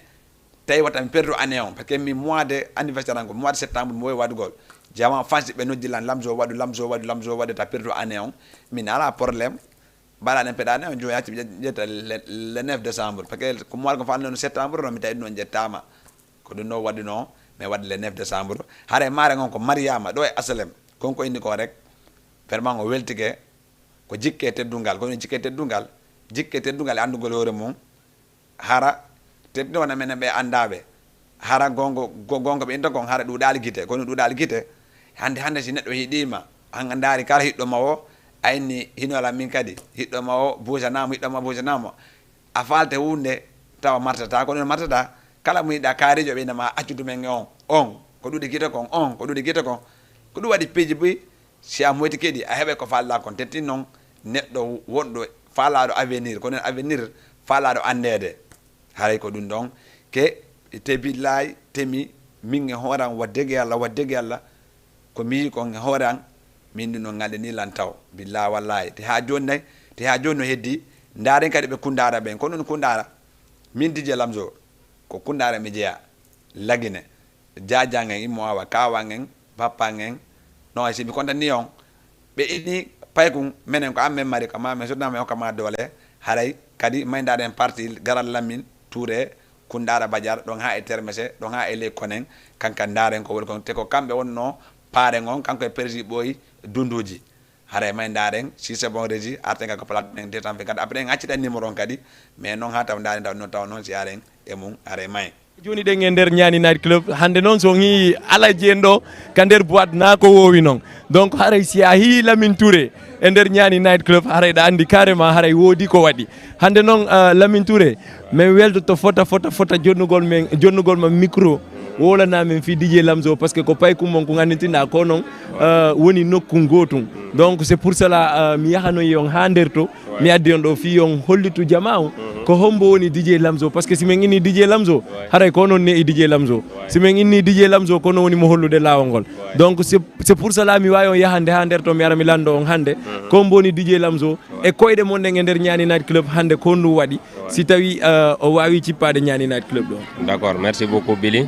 tawi wata mi perdu année on, parce que mi mois de anniversaire an ko mois de septembre mi wowi waɗugol. Jama fansi ɓe noddi lan, Lamzo waɗu, Lamzo waɗu, Lamzo waɗu, ta perdu année on. Min ala problème. Bala ɗen peɗaɗe on joni acci ƴetta le, le neuf décembre, parce que ko mois ko fanno septembre no mi tawi ɗum on ƴettaama. Ko ɗum no waɗuno, mais waɗi le neuf décembre. Hare maare ngon ko Mariama ɗo e Asalem. Kon ko inni ko rek. Vraiment o weltike. Ko jikke teddungal, ko jikke teddungal. Jikke teddungal e anndugol hoore mum. Hara teddude wona menen ɓe anndaaɓe. Hara gongo, go- gongo ɓe inta kon hara ɗuuɗaali gite, kono ɗuuɗaali gite. Hannde, hannde si neɗɗo hiɗiima, an a ndaari kala hiɗɗo ma o, ayni hino ala min kadi. Hiɗɗo ma o buusanaama, hiɗɗo ma buusanaama. A faalte huunde tawa martata, kono martata. Kala mo yiɗa kaarijo ɓe inama accudu men e on, on, ko ɗuuɗi gite kon, on, ko ɗuuɗi gite kon. Ko ɗum waɗi piiji buy, si a moytike ɗi, a heɓay ko faalɗaa kon. Tetti noon, neɗɗo wonɗo faalaaɗo avenir, ko nen avenir faalaaɗo anndeede. Haray ko ɗum ɗon ke, te billaay, te mi, min e hoore am, wa dëgg Yàlla, wa dëgg Yàlla, ko mi yi'i kon e hoore am, min ɗum ɗon ŋalɗi nii lan taw. Billaay wallaay. Te haa jooni nay, te haa jooni no heddi, ndaaren kadi ɓe Kundaara ɓen. Ko ɗum Kundaara, min D J Lamzo, ko Kundaara mi jeyaa, Lagine. Jaajaŋ en, Immo Awa, Kaawaŋ en, Bappaŋ en. Non, si mi kontanii on, ɓe inni paykun, menen ko an men mari, kama men sodna men hokka ma doole, haray kadi mayndaaɗen parti Garal Lamin Touré, Kundaara Badiar, ɗon haa e Termese, ɗon haa e ley Konen, kanka ndaaren ko woni kon, te ko kamɓe wonnoo paaren on, kanko e Persi Ɓooyi Dunduuji. Haray may ndaaren, si c'est bon, Régie, arten ka ko plateau men deux cent vingt-quatre. Après, en accita numéro on kadi, mais noon haa taw ndaaren taw noon taw noon si aren e mum, haray may. Jooni ɗen e nder Ñaani Night Club. Hannde noon, so on yii Alaji en ɗo ka nder boîte, naa ko woowi noon. Donc, haray si a yii Lamine Touré e nder Ñaani Night Club, haray ɗa anndi carrément haray woodi ko waɗi. Hannde noon, ah, Lamine Touré, min weltoto fota, fota, fota jonnugol men, jonnugol ma micro. Wowlana men fii D J Lamzo, parce que ko paykun mon kun anndintinɗaa ko noon, ah, woni nokku gootun. Donc, c'est pour cela, ah, mi yahanoyi on haa nder to. Mi addi on ɗo fii on hollitu jamaa on ko hombo woni D J Lamzo, parce que si min inni D J Lamzo, haray ko non ne e D J Lamzo. Si min inni D J Lamzo, ko non woni mo hollude laawol ngol. Donc, c'est, c'est pour cela mi waawi on yahande haa nder to, mi ara mi lanndo on hannde ko hombo woni D J Lamzo e koyɗe mon ɗen e nder Ñaani Night Club hannde, ko honɗum waɗi, si tawi, eh, o waawi cippaade Ñaani Night Club ɗo. D'accord, merci beaucoup, Billy.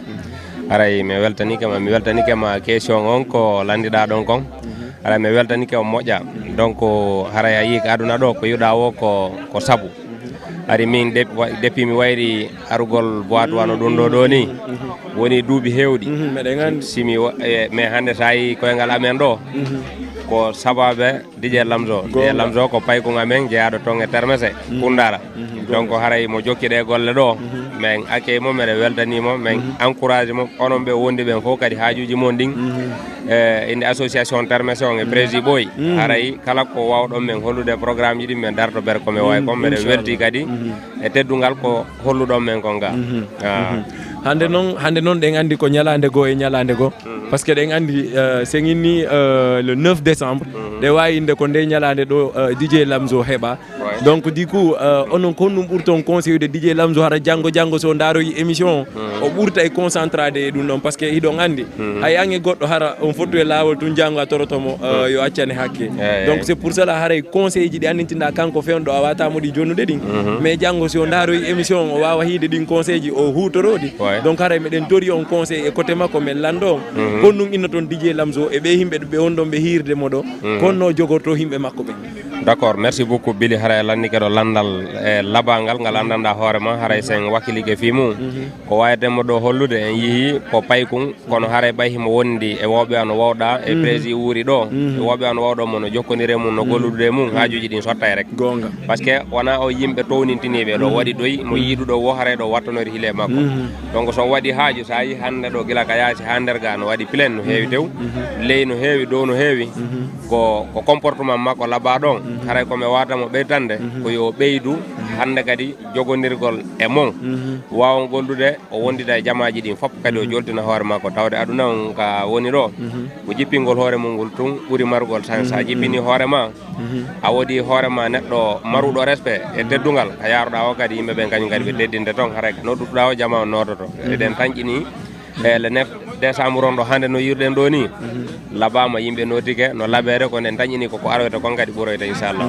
Haray mi weltanike ma, mi weltanike ma question on ko lanndiɗaa ɗon kon. Haray mi weltanike on moƴƴa. Donc, haray a yii ka aduna ɗo ko yiɗaa wo ko, ko sabu. Hari min dep-, wa-, depuis mi wayri arugol boîte wano ɗum ɗo ɗo ni, woni duuɓi heewɗi. Mhm, meɗen anndi. Si mi wa-, e, mais hannde so a yii koyngal amen ɗo, ko sababu D J Lamzo. D J Lamzo ko paykun amen jeyaaɗo toon e Termese, Kundaara. Donc, haray mo jokki ɗe golle ɗo, min accueille mo, meɗen weltanii mo, min encourage mo, onon ɓe wondi ɓen fof kadi haajuuji mon ɗin, e inde association Termese on e Prési Ɓooy. Haray kala ko waawɗon men hollude programme ji ɗin, min darto ber ko min waawi kon, meɗen weltii kadi e teddungal ko holluɗon men kon ga. Ah. Hannde noon, hannde noon ɗen anndi ko ñalaande goo e ñalaande goo. Parce que ɗen anndi, eh, sen inni, eh, le neuf décembre, ɗe waawi innde ko nde ñalaande ɗo, eh, D J Lamzo heɓa. Donc, du coup, eh, onon ko honɗum ɓurton conseil de D J Lamzo, hara janngo, janngo so ndaaroyi émission o, o ɓurta e concentrade e ɗum ɗon, parce que hiɗon anndi, hay an e goɗɗo hara on fottu e laawol tun, janngo a toroto mo, eh, yo accane hakke. Donc, c'est pour cela haray conseil ji ɗi anndintinɗaa kanko fewndo a waata mo ɗi jonnude ɗin. Mais janngo si o ndaaroyi émission o, o waawa hiide ɗin conseil ji, o huutoro ɗi. Donc, haray meɗen tori on conseil e côté makko, men lanndo on. Ko honɗum innoton D J Lamzo e ɓe yimɓe ɓe wonɗon ɓe hiirde mo ɗo, ko honno o jogorto yimɓe makko ɓen? D'accord, merci beaucoup, Billy. Haray a lannike ɗo lanndal e labangal ngal anndanɗaa hoore ma, haray sen wakkilike fii mum. Ko waaweten mo ɗo hollude, en yii ko paykun, kono haray ɓay himo wondi e wooɓe ano wowɗa e Prési wuuri ɗo, e wooɓe ano wowɗo mo no jokkondire mum, no gollude mum, haajuuji ɗin sottay rek. Goonga. Parce que wonaa o yimɓe townintiniiɓe ɗo waɗi ɗoy, mo yiiɗuɗo wo haray ɗo wattanori hile makko. Donc, so waɗi haaju, so a yii hannde ɗo gila ka yaasi haa nder ga no waɗi plein, no heewi tew, ley no heewi, dow no heewi. Ko, ko comportement makko labaa ɗon. Haray ko mi waawata mo ɓeytande, ko yo ɓeydu hannde kadi jogondirgol e mon. Waawon gollude, o wondida e jamaaji ɗin fof, kadi o joltina hoore makko. Tawde aduna on ka woni ɗo, ko jippingol hoore mum ngol tun ɓuri marugol sens. Sa jippini hoore ma, a woodi hoore ma neɗɗo maruɗo respect e teddungal, ka yaaruɗaa o kadi yimɓe ɓen kañum kadi ɓe teddinte ton, haray ka nodduɗaa o jamaa on noototo. Eɗen tanƴini e le neuf décembre on ɗo hannde no yiiruɗen ɗo ni, labaama, yimɓe nootike no labeede, ko nden tanƴini ko, ko aroyta kon kadi ɓuroyta, inchallah.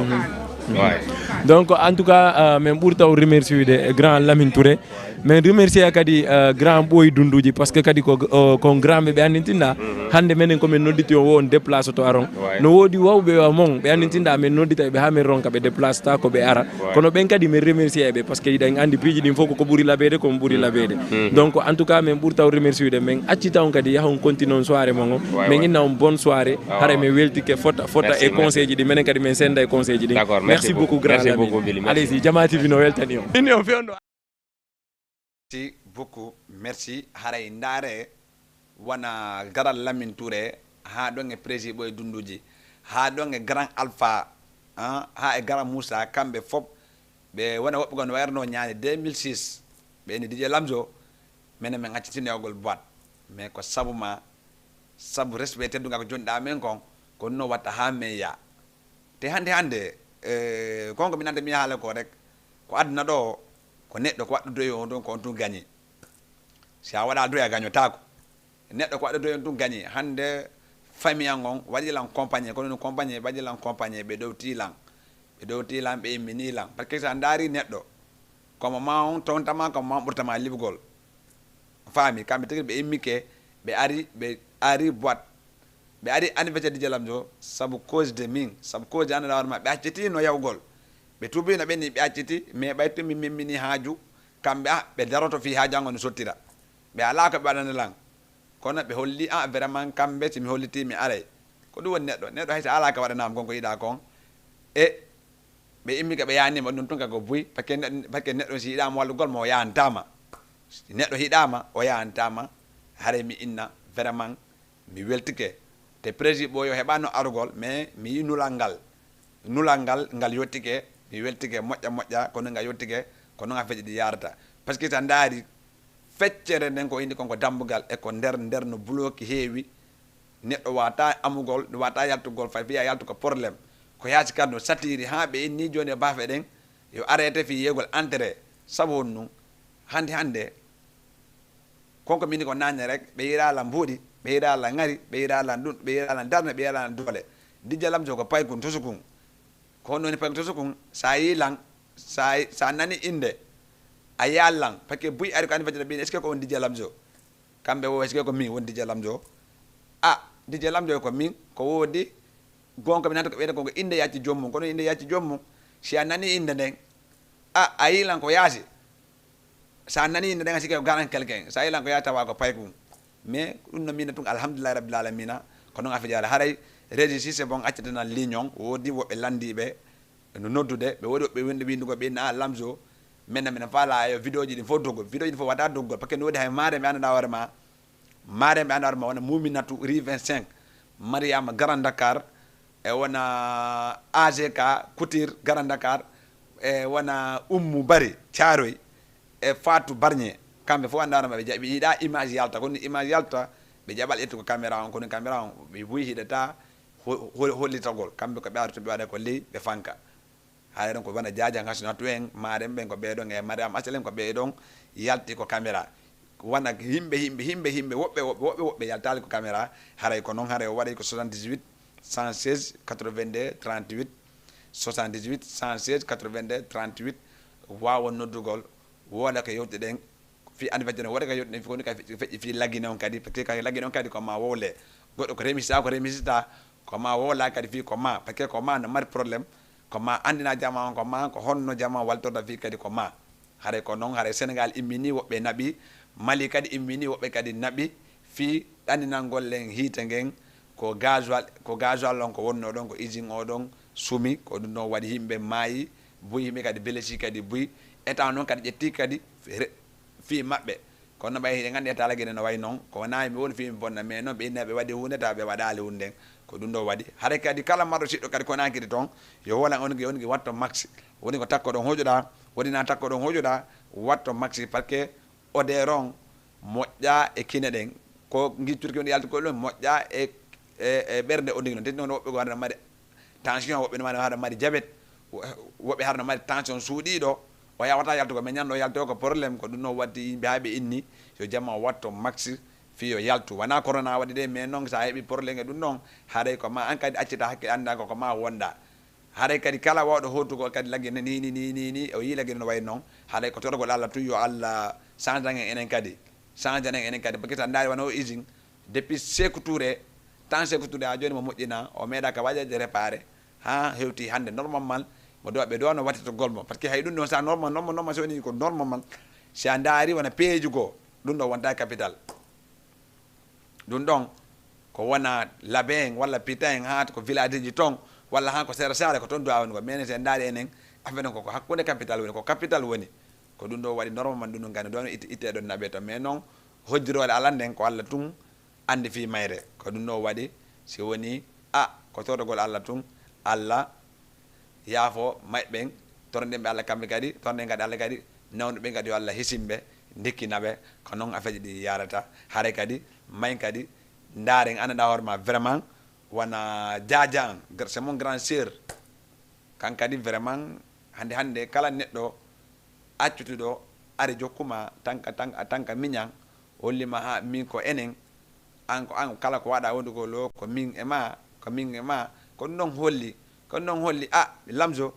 Ouais. Donc, en tout cas, euh, min ɓurta o remerciude grand Lamine Touré. Min remercie kadi, euh, grand Ɓooyi Dunduuji, parce que kadi ko, euh, ko grand ɓe ɓe anndintinɗaa. Hannde menen ko min nodditi on wo on déplace to aron. Ouais. No woodi wawɓe wa mon ɓe anndintinɗaa min noddita ɓe haa min ronka ɓe déplace ta ko ɓe ara. Ouais. Kono ɓen kadi min remercie ɓe, parce que hiɗen anndi piiji ɗin fof ko ko ɓuri labeede, ko mo ɓuri labeede. Donc, en tout cas, min ɓurta o remerciude, min accita on kadi yaha on continue on soirée mon o. Ouais, min inna on bonne soirée. Ah, haray min weltike fota, fota e conseil ji ɗi. Menen kadi min senda e conseil ji ɗi. D'accord, merci beaucoup, grand Lamine. Merci beaucoup, Billy. Merci. Allez-y, Jamaa T V no weltani on. Inni on fewndo. Merci beaucoup, merci. Haray ndaare wona garal Lamine Touré, haa ɗon e Prési Ɓooy Dunduuji, haa ɗon e Grand Alpha, ah, haa e Grand Moussa, kamɓe fof, ɓe wona woɓɓe gon wayatno ñaande deux mille six, ɓe ni D J Lamzo, menen min accitini ogol boîte. Mais ko sabu ma Sabu respect, teddungal ko jonɗa men kon, ko no watta ha men ya. Te hande, hande, eh, kon ko mi nanta mi haala ko rek, ko aduna ɗo, ko neɗɗo ko waɗɗo doyi on ɗon, ko on tun gañi. Si a waɗa doyi a gañotako. Neɗɗo ko waɗɗo doyi on tun gañi. Hande famille an on, waɗi lan compagnie, kono no compagnie, waɗi lan compagnie, ɓe ɗowti lan. Ɓe ɗowti lan, ɓe immini lan. Parce que sa ndaari neɗɗo, komo ma on tontama, komo ma on ɓurtama liɓugol. Faami, kamɓe tigi ɓe immike, ɓe ari, ɓe ari boîte. Ɓe ari anniversaire Dj Lamzo, sabu cause de min, sabu cause de anndaa hoore ma, ɓe acciti no yawgol. Ɓe tuubi no ɓe ni ɓe acciti, mais ɓay tun min, min, mini haaju, kamɓe, ah, ɓe daroto fii haaju an on no sottira. Ɓe alaa ko ɓe waɗana lan. Kono ɓe holli, ah, vraiment kamɓe si mi holliti mi aray. Ko ɗum woni neɗɗo. Neɗɗo hay so alaa ko waɗanama kon ko yiɗa kon. E ɓe immike ɓe yaanima ɗum tun ka ko buy, parce que neɗɗo, parce que neɗɗo si yiɗama wallugol mo o yahantama. Si neɗɗo yiɗama o yahantama, haray mi inna vraiment mi weltike. Te président Boyo heɓano arugol, mais mi yi nulal ngal. Nulal ngal, ngal yottike, mi weltike moƴƴa moƴƴa, kono ngal yottike, ko non affaire ɗi yarata. Parce que sa ndaari, feccere nden ko indi kon ko dambugal e ko nder, nder no bloki heewi. Neɗɗo wata amugol, wata yaltugol, fay fiya yaltu ko problème. Ko yaasi kadi no satiri ha ɓe inni joni e bafe ɗen, yo arrêté fi yegol entrée. Sabu honɗum? Hande, hande, kon ko mini ko nane rek, ɓe yirala mbuuɗi, ɓe yirala ngari, ɓe yirala ɗum, ɓe yirala darne, ɓe yirala doole. Dj Lamzo ko paykun tosukun. Ko honno woni paykun tosukun? Sa yi lan, sa, sa nani inde, a yal lan, parce que buy ari ko anniversaire ɓin, est-ce que ko on Dj Lamzo? Kamɓe wo, est-ce que ko min woni Dj Lamzo? Ah, Dj Lamzo ko min, ko wodi, gonka mi nanta ko ɓeyda ko inde yacci jommum, kono inde yacci jommum, si a nani inde nden, ah, a yi lan ko yaasi. Sa nani inde nden, a sikki ko garan quelqu'un. Sa yi lan ko ya tawa ko paykun. Mais ɗum no mina tun, alhamdulillahi rabbil alamina. Ko non affaire haray, régie si c'est bon, accitanan ligne on, wodi woɓɓe landiɓe, no noddude, ɓe wodi woɓɓe windi windugo ɓe na Lamzo. Minen, minen faala yo vidéo ji ɗin fof doggo. Vidéo ji ɗin fof wata doggol, parce que no wodi hay maare mi annda hoore ma. Maare mi annda hoore ma wona Muminatu rue vingt-cinq, Mariama Grand Dakar, e wona A G K Couture Grand Dakar, e wona Ummu Bari Thiaroye, e Fatou Barnier. Kamɓe fof annda hoore ma ɓe jaɓi, yiɗa image yalta, kono image yalta, ɓe jaɓal ƴettugo caméra on, kono caméra on, ɓe buy hiɗata ho-, ho-, hollitagol. Kamɓe ko ɓe arata, ɓe waɗa ko ley, ɓe fanka. Haray ɗon ko wona Jaaja Hasanatu en, Maarem ɓen ko ɓee ɗon, e Mariam Asel en ko ɓee ɗon yalti ko caméra. Wona yimɓe, yimɓe, yimɓe, yimɓe, woɓɓe, woɓɓe, woɓɓe, woɓɓe yaltaali ko caméra. Haray ko non, haray o waɗay ko soixante-dix-huit, cent seize, quatre-vingt-deux, trente-huit, soixante-dix-huit, cent seize, quatre-vingt-deux, trente-huit, waawon noddugol, wooda ko yewtuɗen, fii anniversaire, wooda ko yewtuɗen, fii ko woni ka fe-, feƴƴi fii Lagine on kadi, parce que ka Lagine on kadi ko ma wowle. Goɗɗo ko remisita, ko remisita, ko ma wowla kadi fii ko ma, parce que ko ma no mari problème, ko ma anndina jama on, ko ma, ko honno jama on waltorta fii kadi ko ma. Haray ko non, haray Sénégal immini, woɓɓe naɓi, Mali kadi immini, woɓɓe kadi naɓi, fii ɗanninangol en hiite ngen, ko gasoil, ko gasoil on ko wonno ɗon, ko usine o ɗon sumi, ko ɗum ɗon waɗi yimɓe maayi, buy yimɓe kadi blessi kadi buy. État noon kadi ƴetti kadi re-, fii maɓɓe. Kono ɓay hiɗen nganndi état Lagine no wayi noon, ko wonaa mi woni fii mi bonna, mais noon ɓe inna ɓe waɗi huunde tawa ɓe waɗaali huunde nden. Ko ɗum ɗo waɗi. Haray kadi kala marɗo siɗɗo kadi Konaakiri toon, yo wolan on gi, on gi watto maxi. Woni ko takko ɗon hoƴuɗa, woni na takko ɗon hoƴuɗa, watto maxi, parce que odeur on moƴƴa e kine ɗen. Ko ngiccude kine ɗe yalti koye ɗon moƴƴa e, e, e ɓernde o ndigi noon. Teti noon woɓɓe goo hara mari tension, woɓɓe no mari, hara mari diabète, wo-, woɓɓe hara no mari tension suuɗiiɗo. O yawata yaltugo, mais ñande o yalti o ko problème, ko ɗum noon waɗi yimɓe haa ɓe inni, yo jama o watto maxi, fii yo yaltu. Wonaa corona waɗi de, mais noon so a heɓi problème e ɗum noon, haray ko ma an kadi accita hakkille, annda ko, ko ma wonda. Haray kadi kala wawɗo hootugol kadi Lagine ni, ni, ni, ni, ni, o yii Lagine no wayi noon. Haray ko torgol Allah tun, yo Allah change en enen kadi. Change en enen kadi. Parce que so a ndaari wano o usine, depuis Sékou Touré, temps Sékou Touré haa jooni mo moƴƴina, o meeɗa ka waɗeede réparé. Haa hewti hannde normal, mo dowa, ɓe dowa no wattirtogol mo. Parce que hay ɗum ɗon sa normal, normal, normal, so woni ko normal, si a ndaari wona peeji goo, ɗum ɗo wonta capital. Ɗum ɗon ko wona Labe en walla Pita en, haa ko village ji toon, walla haa ko Sere Sare, ko toon duwa woni ko. Mais si en ndaari enen, affaire ɗon ko, ko hakkunde capital woni, ko capital woni. Ko ɗum ɗo waɗi normal ɗum ɗon gandi ɗon itte, itte ɗon naɓe to. Mais noon, hojjiroore Allah nden ko Allah tun anndi fii mayre. Ko ɗum ɗo waɗi, si woni, a, ko torgol Allah tun, Allah yaafo mayɓe ɓen, tornen ɓe Allah kamɓe kadi, tornen kadi Allah kadi, nawnuɓe kadi yo Allah hisin ɓe, ndikkina ɓe, ko noon affaire ji ɗi yarata. Haray kadi, may kadi, Ndaaren, an anndaa hoore ma vraiment, wona jaaja an, gr-, c'est mon grand sœur. Kan kadi vraiment, hannde, hannde kala neɗɗo accutuɗo ari jokkuma tanka, tanka, tanka miñan, hollima ha min ko enen, an ko an, kala ko waɗa wondugol o, ko min e ma, ko min e ma, ko ɗum ɗon holli, ko ɗum ɗon holli, a, Lamzo,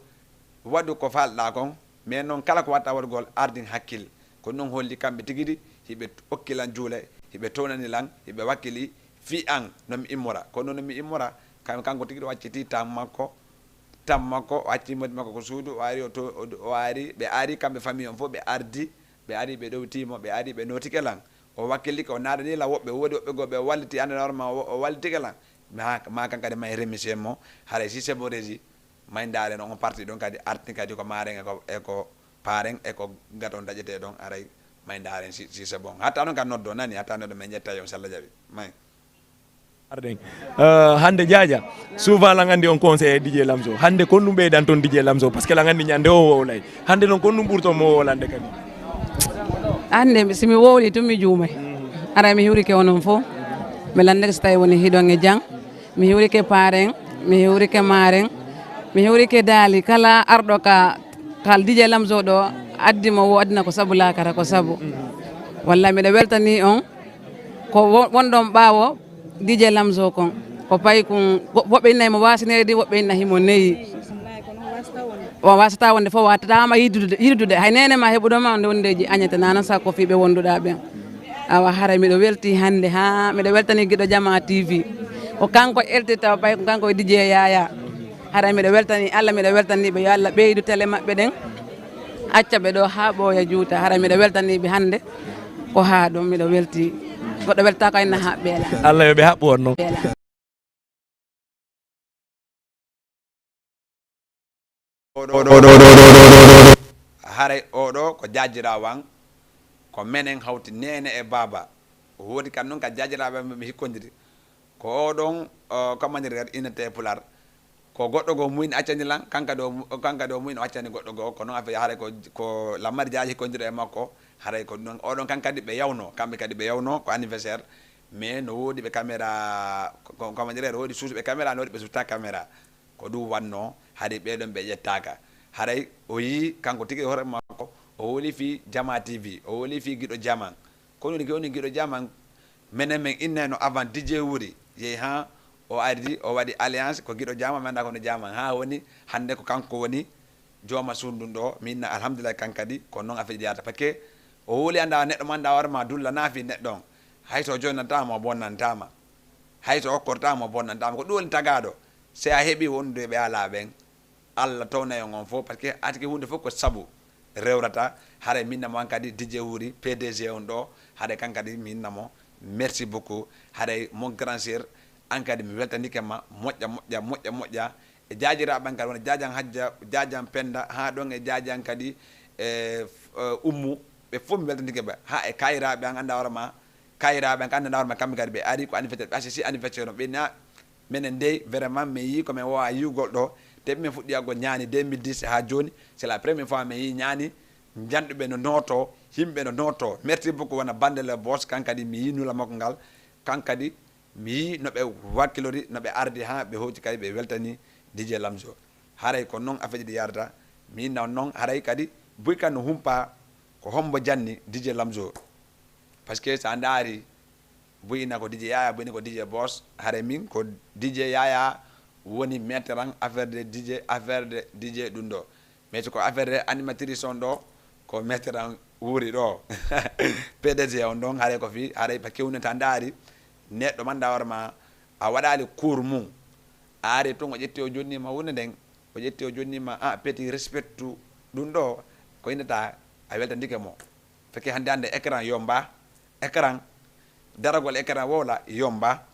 waɗu ko falɗa kon, mais noon kala ko watta waɗugol ardin hakkil, ko ɗum ɗon holli kamɓe tigi ɗi, hiɓe okki lan juule, hiɓe townani lan, hiɓe wakkili fii an, no mi immora, kono no mi immora, kam-, kanko tigi ɗo acciti tan makko, tan makko, o acci modi makko ko suudu, o ari, o to-, o, o ari, ɓe ari kamɓe famille on fof, ɓe ardi, ɓe ari, ɓe ɗowti mo, ɓe ari, ɓe notike lan. O wakkilike, o naadani lan woɓɓe, woodi woɓɓe goo ɓe walliti, anndanaa hoore ma, o, o wallitike lan. Ma, ma kan kadi ma en remercier mo, haray si c'est bon régi, ma en ndaaren on parti ɗon kadi arti kadi ko maaren e ko, e ko paaren e ko gaton daƴetee ɗon, haray ma en ndaaren si, si c'est bon. Hatta noon kadi noddo nani, hatta noddo men ƴetta yo, si Allah jaɓi. Ma en. Arden. Euh, hannde Jaaja, souvent lan anndi on conseiller D J Lamzo. Hannde kon ɗum ɓeydan toon D J Lamzo, parce que lan anndi ñande o wowlay. Hannde noon kon ɗum ɓurto mo wowlande kadi. Hannde si mi wowli tun mi juumay. Aray mi hiwrike onon fof. Mi lannde so tawi woni hiɗon e jam. Mi hiwrike paaren, mi hiwrike maaren. Mi hiwrike daali kala arɗo ka, kal D J Lamzo ɗo addi mo wo addina ko sabu laakara ko sabu. Wallay miɗo weltani on. Ko wo-, wonɗon ɓaawo D J Lamzo kon, ko paykun, wo-, woɓɓe inna himo waasini reedi, woɓɓe inna himo neyi. O waasata wonde fof, waatataama yiɗdude, yiɗdude. Hay neene ma heɓuɗo ma nde wondeeji añete nana sa ko fii ɓe wonduɗaa ɓen. Awa, haray miɗo welti hannde, haa miɗo weltani giɗo Jama T V. Ko kanko elti tawa pay ko kanko e D J Yaya. Haray miɗo weltani Allah, miɗo weltani ɓe, yo Allah ɓeydu tele maɓɓe ɗen. Acca ɓe ɗo haa ɓooya juuta. Haray miɗo weltani ɓe hannde. Ko haa ɗum miɗo welti. Goɗɗo weltaaka inna haa ɓeela. Allah yo ɓe haɓɓu on noon. Haray oɗo ko jaajiraawo an, ko menen hawti neene e baaba. O woodi kam noon ka jaajiraaɓe am mi hikkondiri. Ko oɗon, o, comment dire, innete e Pulaar. Ko goɗɗo goo muyn accani lan, kanka ɗo, kanka ɗo muyn o accani goɗɗo goo, ko noon affaire, haray ko, ko Lammari Jaaji hikkondiri e makko, haray ko noon, oɗon kan kadi ɓe yawno, kamɓe kadi ɓe yawno, ko anniversaire, mais no woodi ɓe caméra, ko, ko, comment dire, no woodi suusuɓe caméra, no woodi ɓe sutta caméra, ko ɗum wanno, haray ɓeɗon ɓe ƴettaaka, haray o yii, kanko tigi e hoore makko, o wowli fii Jama T V, o wowli fii giɗo Jama, Ko woni, ko woni giɗo Jaaman, menen men innayno avant D J Wuri, yehi haa o ardi, o waɗi alliance, ko giɗo Jaaman, mi anndaa ko no Jaaman, haa woni hannde ko kanko woni jooma suudu ndun ɗo, mi inna alhamdulillahi kan kadi, ko noon affaire ji yahata. Parce que o wowli anndaa neɗɗo mo anndaa hoore ma dulla naafi neɗɗo on. Hay so o jonnantaama, o bonnantaama. Hay so o okkortaama, o bonnantaama. Ko ɗum woni tagaaɗo. Si a heɓi wondude ɓe alaa ɓen, Allah townay on on fof, parce que atiki huunde fof ko sabu rewrata. Haray mi inna mo an kadi D J Wuri, P D G on ɗo, haray kan kadi mi inna mo merci beaucoup. Haray mon grand sœur, an kadi mi weltanike ma, moƴƴa, moƴƴa, moƴƴa, moƴƴa. E jaajiraaɓe an kadi, wona jaajan Hajja, jaajan Penda, haa ɗon e jaajan kadi, e, f-, e, Ummu, ɓe fof mi weltanike ɓe. Haa e kaayiraaɓe an, anndaa hoore ma, kaayiraaɓe an, anndaa hoore ma, kamɓe kadi ɓe ari, ko anniversaire, ɓe acciti anniversaire on, ɓe na-, Minen dey, vraiment, min yii ko min wowa yi'ugol ɗo. Depuis min fuɗɗi yaggol ñaani deux mille dix haa jooni, c'est la première fois min yii ñaani njanɗuɓe no nooto, yimɓe no nooto. Merci beaucoup, wona bannde le boss, kan kadi mi yii nula makko ngal. Kan kadi mi yii no ɓe wakkilori, no ɓe ardi haa ɓe hewti kadi ɓe weltani D J Lamzo. Haray ko noon affaire ji ɗi yahrata. Mi inna on noon, haray kadi buy kan no humpa ko hombo janni D J Lamzo. Parce que so a ndaari, Buyina ko D J Yaya, Buyina ko D J Boss. Haray min ko D J Yaya woni maître an affaire de D J, affaire de D J ɗum ɗo. Mais ko affaire de animatrice on ɗo, ko maître an wuuri ɗo. P D G on ɗon, haray ko fii, haray pa kewne ta ndaari, neɗɗo man da hoore ma, a waɗaali cours mum. A ari tun o ƴetti o jonni ma hunde nden, o ƴetti o jonni ma, ah, petit respectu ɗum ɗo, ko innata a weltandike mo. Fekke hannde hannde écran yomba, écran, daragol écran wowla yomba,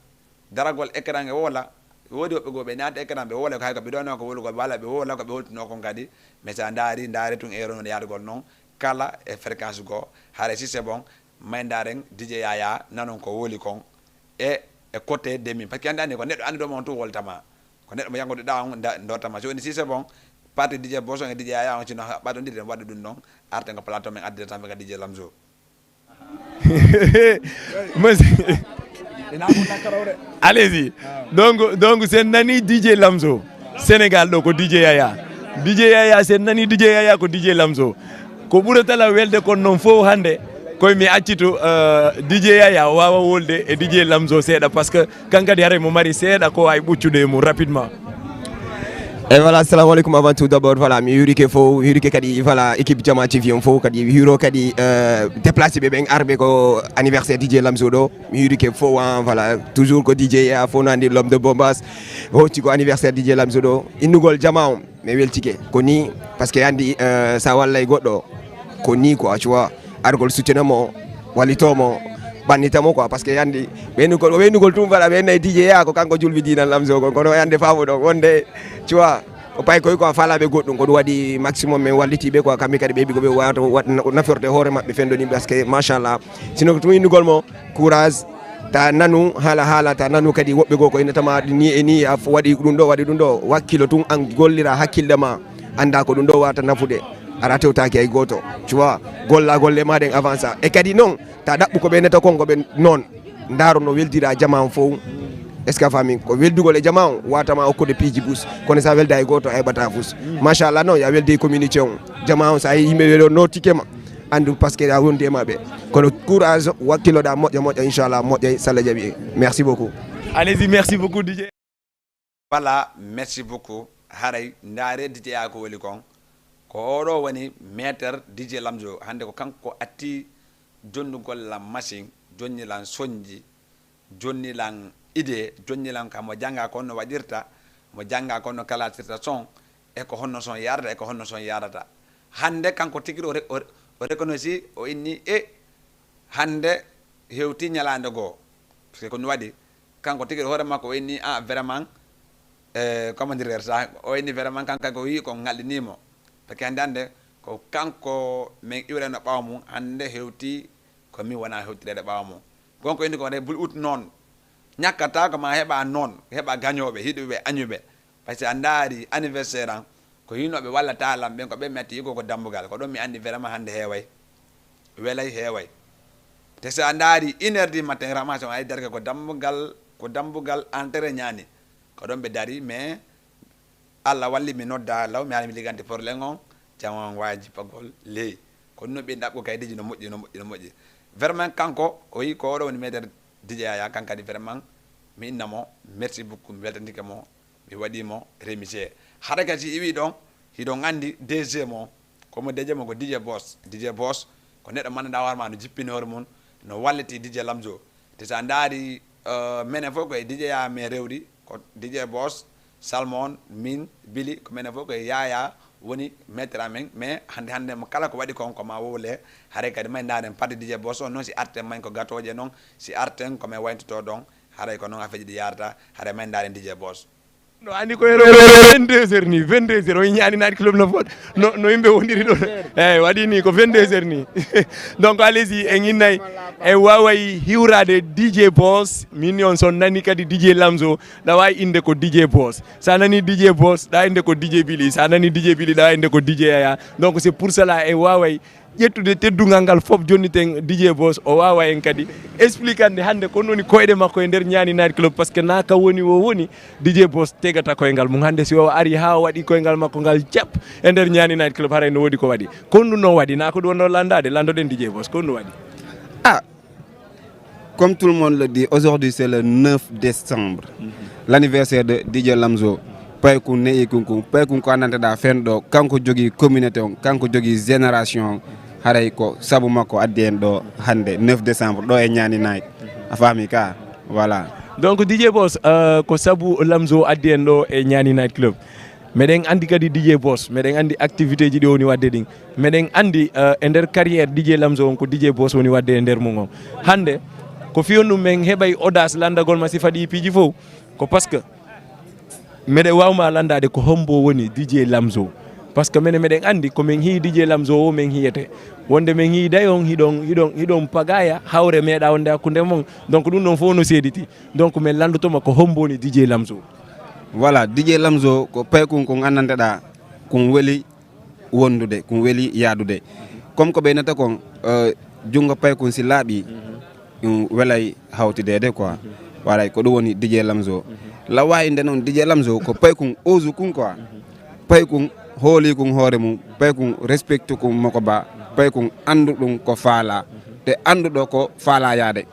daragol écran e wowla, woodi woɓɓe goo ɓe naata écran ɓe wowla ko hay ko ɓe ɗowno ko wowlugol wala ɓe wowla ko ɓe holtuno kon kadi, mais sa ndaari, ndaari tun e ronno yaadugol noon, kala e fréquence goo, haray si c'est bon, may ndaaren D J Yaya nanon ko wowli kon, e, e côté de min, parce que hannde hannde ko neɗɗo annduɗo ma on tun woltama, ko neɗɗo mo yanngoɗo ɗa on nda-, dortama, si woni si c'est bon, parti D J Boss on e D J Yaya on, si no haɓɓa ɗon ɗiɗi, en waɗa ɗum noon, arten ko plateau men addira tan ɓe ka D J Lamzo. Monsieur. Allez-y. Donc, donc, sen nani D J Lamzo, Sénégal ɗo ko D J Yaya. D J Yaya, sen nani D J Yaya ko D J Lamzo. Ko ɓurata la welde kon noon fof hannde, koye mi accito, euh, D J Yaya o waawa wolde e D J Lamzo seeɗa, parce que kan kadi haray mo mari seeɗa ko ay ɓuccude e mum rapidement. E voilà, assalamu aleykum. Avant tout, d'abord, voilà, mi yurike fof, yurike kadi, voilà, équipe Jama T V on fof kadi, yuro kadi, euh, déplacé ɓe ɓen arɓe ko anniversaire D J Lamzo ɗo. Mi yurike fof, hein, voilà, toujours ko D J ya fof nandi l'homme de bombas. Hocci ko anniversaire D J Lamzo ɗo, innugol Jama on, mi weltike. Ko ni, parce que andi, euh, sa wallay goɗɗo, ko ni quoi, tu vois, argol soutien mo, wallito mo, ɓannita mo quoi, parce que andi ɓeynugol, ɓeynugol tun, voilà, ɓe nay D J ya ko kanko julbi dinan Lamzo kon, kono ande famo ɗon wonde, tu vois, ko pay koy quoi, falaɓe goɗɗum, ko ɗum waɗi maximum min wallitiɓe quoi, kamɓe kadi ɓe ɓi ko ɓe wawata wat- naforde hoore maɓɓe fendo ni, parce que machallah, sino ko tun innugol mo, courage, ta nanu haala haala, ta nanu kadi woɓɓe goo ko innatama ni e ni, a f- waɗi ɗum ɗo, waɗi ɗum ɗo, wakkilo tun an, gollira hakkille ma, anda ko ɗum ɗo wata nafude, ara tewtaki hay goto, tu vois, golla golle ma ɗen avança, e kadi noon ta ɗaɓɓu ko ɓe nata kon ko ɓe noon, ndaro no weldira jama on fof. Est ce que a faami? Ko weldugol e jama on watama okkude piiji bus, kono sa welda e goto a heɓata fus. Machallah, noon ya welde e communauté on, jama on, sa yi yimɓe ɓe ɗo nottike ma, andu parce que a wondi e maɓɓe. Kono courage, wakkiloɗa moƴƴa moƴƴa, inchallah moƴƴa, salla jaɓi. Merci beaucoup. Allez-y, merci beaucoup, D J. Voilà, merci beaucoup. Haray ndaare D J ya ko weli kon, ko oɗo woni maître D J Lamzo. Hannde ko kanko atti jonnugol lan machine, jonni lan sonji, jonni lan idée, jonni lan ka mo jannga kon no waɗirta, mo jannga kon no kalatirta son, e ko honno son yarata, e ko honno son yarata. Hannde kanko tigi o re- o re- o reconnaissi, o inni e hannde hewti ñalaande goo, parce que ko ɗum waɗi kanko tigi hoore makko o inni a vraiment, e comment dire ça, o inni vraiment kanko kay ko wi ko ŋalɗinimo, parce que hannde hannde ko kanko min iwreno ɓaawo mum, hannde hewti ko min wona hewtireede ɓaawo mum. Gonko inni ko waɗa bul ut noon, ñakkata ko ma heɓa noon, heɓa gañooɓe, hiɗuɓe, añuɓe. Par ce que a ndaari anniversaire an, ko yinoɓe walla talan ɓen ko ɓen mi atti yigo ko dambugal, ko ɗon mi andi vraiment hannde heeway, welay heeway. Te so a ndaari une heure du matin, ramation ay darke ko dambugal, ko dambugal entrée ñaani, ko ɗon ɓe dari. Mais Allah walli mi nodda law, mi haali mi ligganti problème on, jama on wawi jippagol ley. Ko ɗum no ɓe ɗaɓɓu kaydiiji no moƴƴi, no moƴƴi, no moƴƴi. Vraiment kanko o yi ko oɗo woni maître D J Yaya, kan kadi vraiment mi inna mo merci beaucoup, mi weltantike mo, mi waɗi mo remercier. Hara kadi si iwi ɗon, hiɗon andi D J mo, ko mo D J mo ko D J Boss. D J Boss ko neɗɗo mandanɗa hoore ma no jippini hoore mum, no walliti D J Lamzo. Te sa ndaari, euh, menen fof koye D J ya min rewri, ko D J Boss, Salmon, min, Bili, ko menen fof koye Yaya woni maître amen. Mais hannde hannde mo kala ko waɗi kon ko ma wowle, haray kadi may ndaaren parti D J Boss on noon, si arten may ko gâteau je noon, si arten ko min wayntoto ɗon, haray ko noon affaire ji ɗi yarata, haray may ndaaren D J Boss. No andi ko ero vingt-deux heures ni, vingt-deux heures o ñaani night club no fot, no, no yimɓe wondiri ɗo. Eyyi, waɗi ni ko vingt-deux heures ni. Donc allez-y, en innay, en waway hiwrade D J Boss, min ni on son nani kadi D J Lamzo, ɗa wawi inde ko D J Boss. Sa nani D J Boss, ɗa inde ko D J Billy. Sa nani D J Billy, ɗa inde ko D J Yaya. Donc c'est pour cela en waway ƴettude teddungal ngal fof, jonniten D J Boss, o wawa en kadi expliquande hannde ko woni koyɗe makko e nder ñaani night club, parce que na ka woni o woni D J Boss tegata koyngal mum. Hannde si o ari ha o waɗi koyngal makko ngal jap e nder ñaani night club, haray no woodi ko waɗi. Ko honɗum no waɗi, na ko ɗum wonno landade, landoɗen D J Boss, ko honɗum waɗi? Ah, comme tout le monde le dit, aujourd'hui c'est le neuf décembre, l'anniversaire de D J Lamzo. Paykun ne'i kun kun, paykun ko anndanteɗa fen ɗo, kanko jogii communauté on, kanko jogii génération on. Haray ko sabu makko addi en ɗo hannde neuf décembre ɗo e Ñaani Night. A faami ka? Voilà. Donc D J Boss, euh, ko sabu Lamzo addi en ɗo e Ñaani Night Club. Meɗen andi kadi D J Boss, meɗen andi activité ji ɗi woni wadde ɗin. Meɗen andi, euh, e nder carrière D J Lamzo on ko D J Boss woni wadde e nder mum on. Hannde ko fiyon ɗum men heɓay audace landagol ma si faɗi piiji fof, ko parce que meɗen wawma landade ko hombo woni D J Lamzo. Parce que menen meɗen andi ko men hii D J Lamzo o men hiyete. Wonde men hii day on hiɗon, hiɗon, hiɗon pagaya hawre meɗa wonde hakkunde mon. Donc ɗum ɗon fof no seediti. Donc men landotoma ko hombo woni D J Lamzo. Voilà, D J Lamzo ko paykun kun anndanteɗa, kun weli wondude, kun weli yaadude. Comme ko ɓeynata kon, euh, junngo paykun si laaɓi, ɗum welay hawtideede quoi. Waray ko ɗum woni D J Lamzo. Lawa inde noon D J Lamzo ko paykun ozu kun quoi. Paykun hooli kun hoore mum, paykun respecte kun moko ba, paykun anndu ɗum ko faala. Te annduɗo ko faala yaade.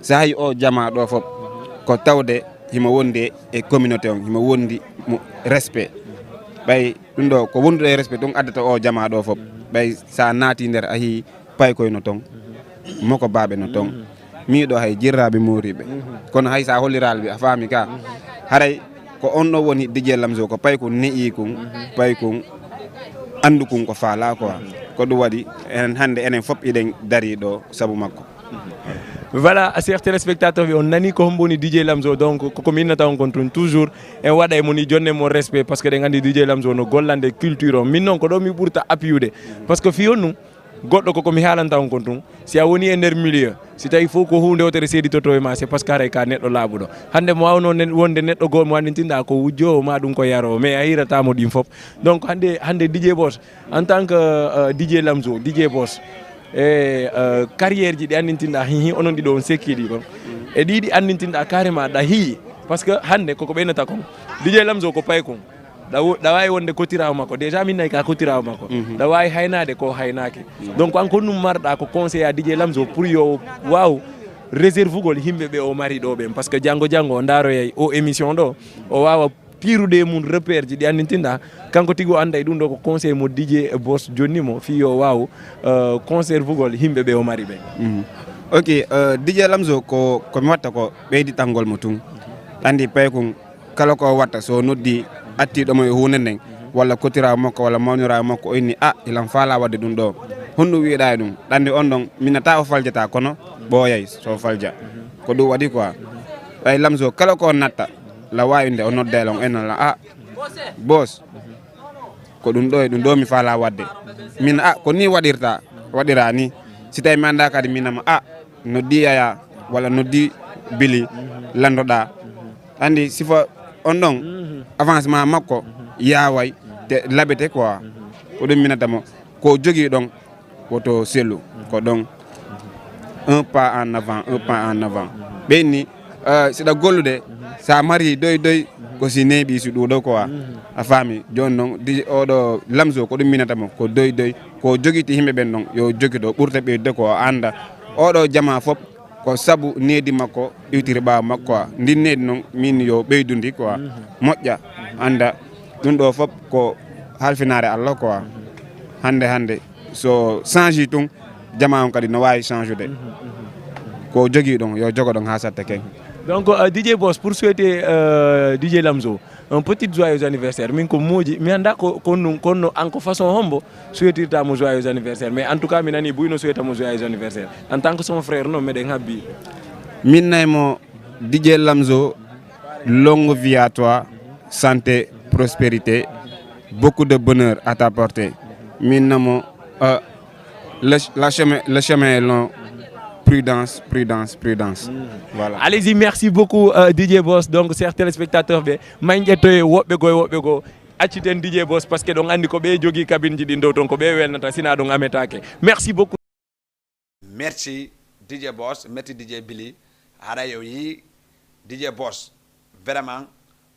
So hayi o jama ɗo fof ko tawde himo wondi e communauté on, himo wondi mo respect. Ɓay ɗum ɗo ko wondude e respect ɗum addata o jama ɗo fof. Ɓay sa naati nder a hii paykoy no ton, moko baaɓe no ton. Miɗo hay jirraaɓe mooriiɓe. Kono hay sa holliraali ɓe a faami ka. Haray ko on ɗo woni D J Lamzo ko paykun ne'i kun, paykun anndu kun ko faala quoi. Ko ɗum waɗi enen hannde enen fof iɗen dari ɗo sabu makko. Voilà, chers téléspectateurs ɓe, on nani ko hombo woni D J Lamzo. Donc koko mi innata on kon tun toujours en waɗa e moni jonne mo respect, parce que ɗen andi D J Lamzo no gollande culture o. Min noon ko ɗo mi ɓurta appuyude, parce que fiyon ɗum goɗɗo koko mi haalanta on kon tun, si a woni e nder milieu, si tawi fof ko hunde wotere seeditoto e ma, c'est parce que haray ka neɗɗo laaɓuɗo. Hannde mo wawno nen- wonde neɗɗo goo mo anndintinɗa ko wujjowo ma ɗum ko yarowo, mais a hiratamo ɗin fof. Donc hannde hannde D J Boss, en tant que euh, D J Lamzo, D J Boss, e euh, carrière ji ɗi anndintinɗa hihi onon ɗiɗo on sekkiɗi kon, e ɗiɗi anndintinɗa carrément ɗa hiyi, parce que hannde koko ɓeynata kon, D J Lamzo ko paykun. Ɗa wo- ɗa wawi wonde kotirawo makko, déjà min nayi ka kotirawo makko. Ɗa wawi haynade ko haynaki. Donc an ko ɗum marɗa ko conseil à D J Lamzo pour yo waw réservugol yimɓe ɓe o mari ɗo ɓen, parce que janngo janngo o ndaroyay o émission ɗo, o wawa pirude e mum repère ji ɗi anndintinɗa. Kanko tigi o anda e ɗum ɗo ko conseil mo D J Boss jonni mo fi yo waw euh, conservugol yimɓe ɓe o mari ɓen. Ok, euh, D J Lamzo ko komi watta ko ɓeyditangol mo tun. Andi paykun kala ko watta so noddi attiɗo mo e hunde nden walla kotirawo makko walla mawnirawo makko o inni a ilan faala wadde ɗum ɗo, honɗum wiɗa e ɗum? Ɗande on ɗon minata o faljata kono ɓooyay so falja. Ko ɗum waɗi quoi. Ɓay Lamzo kala ko natta la wawi nde o nodda e lon enna la a boss, ko ɗum ɗo e ɗum ɗo mi faala wadde. Min a ko ni waɗirta waɗira ni. Si tawi mi anda kadi minama a noddi yaya walla noddi bili landoɗa. Andi sifa on ɗon avancement makko yaway te labete quoi. Ko ɗum minatamo ko jogui ɗon woto sellu ko ɗon. Un pas en avant, un pas en avant. Ɓenni uh, siɗa gollude sa mari doy doy ko si neeɓi si ɗuuɗo quoi. A faami joni noon di oɗo Lamzo ko ɗum minatamo ko doy doy ko jogiti yimɓe ɓen ɗon yo jogido ɓurta ɓeydude ko o anda oɗo jama fof ko sabu needi makko iwtiri ɓaawo makko quoi. Ndin needi noon min yo ɓeydundi quoi. Moƴƴa anda ɗum ɗo fof ko halfinaare Allah quoi. Hande hande so change tun jama on kadi no wawi change de. Ko jogi ɗon yo jogo ɗon ha satta ken. Donc euh, D J Boss, pour souhaiter euh, D J Lamzo un petit joyeux anniversaire, min ko moji mi anda ko konno konno an ko façon hombo souhaitirta mo joyeux anniversaire, mais en tout cas mi nani buy no souhaita mo joyeux anniversaire en tant que son frère, non meɗen habbi. Min nay mo D J Lamzo, longue vie à toi, santé, prospérité, beaucoup de bonheur à ta portée. Min namo euh, le, la chemin, le chemin est long. Prudence, prudence, prudence. Voilà. Allez-y, merci beaucoup euh, D J Boss. Donc chers téléspectateurs ɓe, ma en ƴettoye woɓɓe goo e woɓɓe goo. Acciten D J Boss parce que ɗon andi ko ɓe jogui cabine ji ɗin dow ton ko ɓe welnata sina ɗon ametake. Merci beaucoup. Merci D J Boss, merci D J Billy. Haray o yi D J Boss vraiment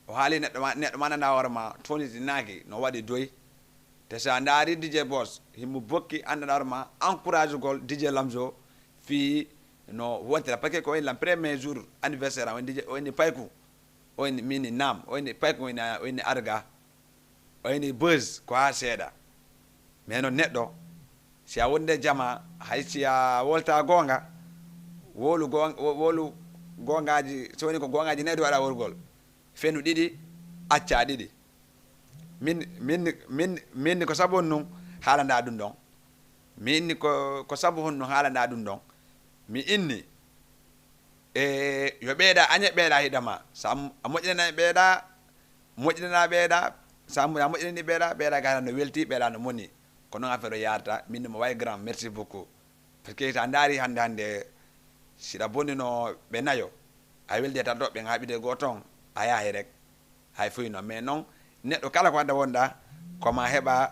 o haali neɗɗo ma neɗɗo ma nana hoore ma tonitinaaki no waɗi doy. Te sa ndaari D J Boss himo bokki anndanaa hoore ma encourage gol D J Lamzo fii no wontira parce que ko woni lan premier jour anniversaire am o inni payku, o inni mini nam, o inni payku o inni arga. O ini buzz ko haa seeɗa. Mais noon neɗɗo si a wonde jama hay si a wolta goonga, wolu goonga wolu goongaaji so woni ko goongaaji nayi ɗum waɗa worgol. Fenu ɗiɗi, acca ɗiɗi. Min min min min ko sabu honɗum haalanda ɗum ɗon? Mi inni ko ko sabu honɗum haalanda ɗum ɗon? Mi inni e yo ɓeeɗa añe ɓeeɗa hiɗama. So a moƴƴinani ɓeeɗa moƴƴinana ɓeeɗa, so a moƴƴinani ɓeeɗa ɓeeɗa gana no welti ɓeeɗa no moni. Ko noon affaire o yarata. Min mo wawi grand merci beaucoup. Parce que sa ndaari hannde hannde siɗa bonnino ɓe nayo a weldi e tan ɗo ɓe ŋaaɓide goo toon a yaahi rek. Hay fuy noon mais noon neɗɗo kala ko hannde wonɗa koma heɓa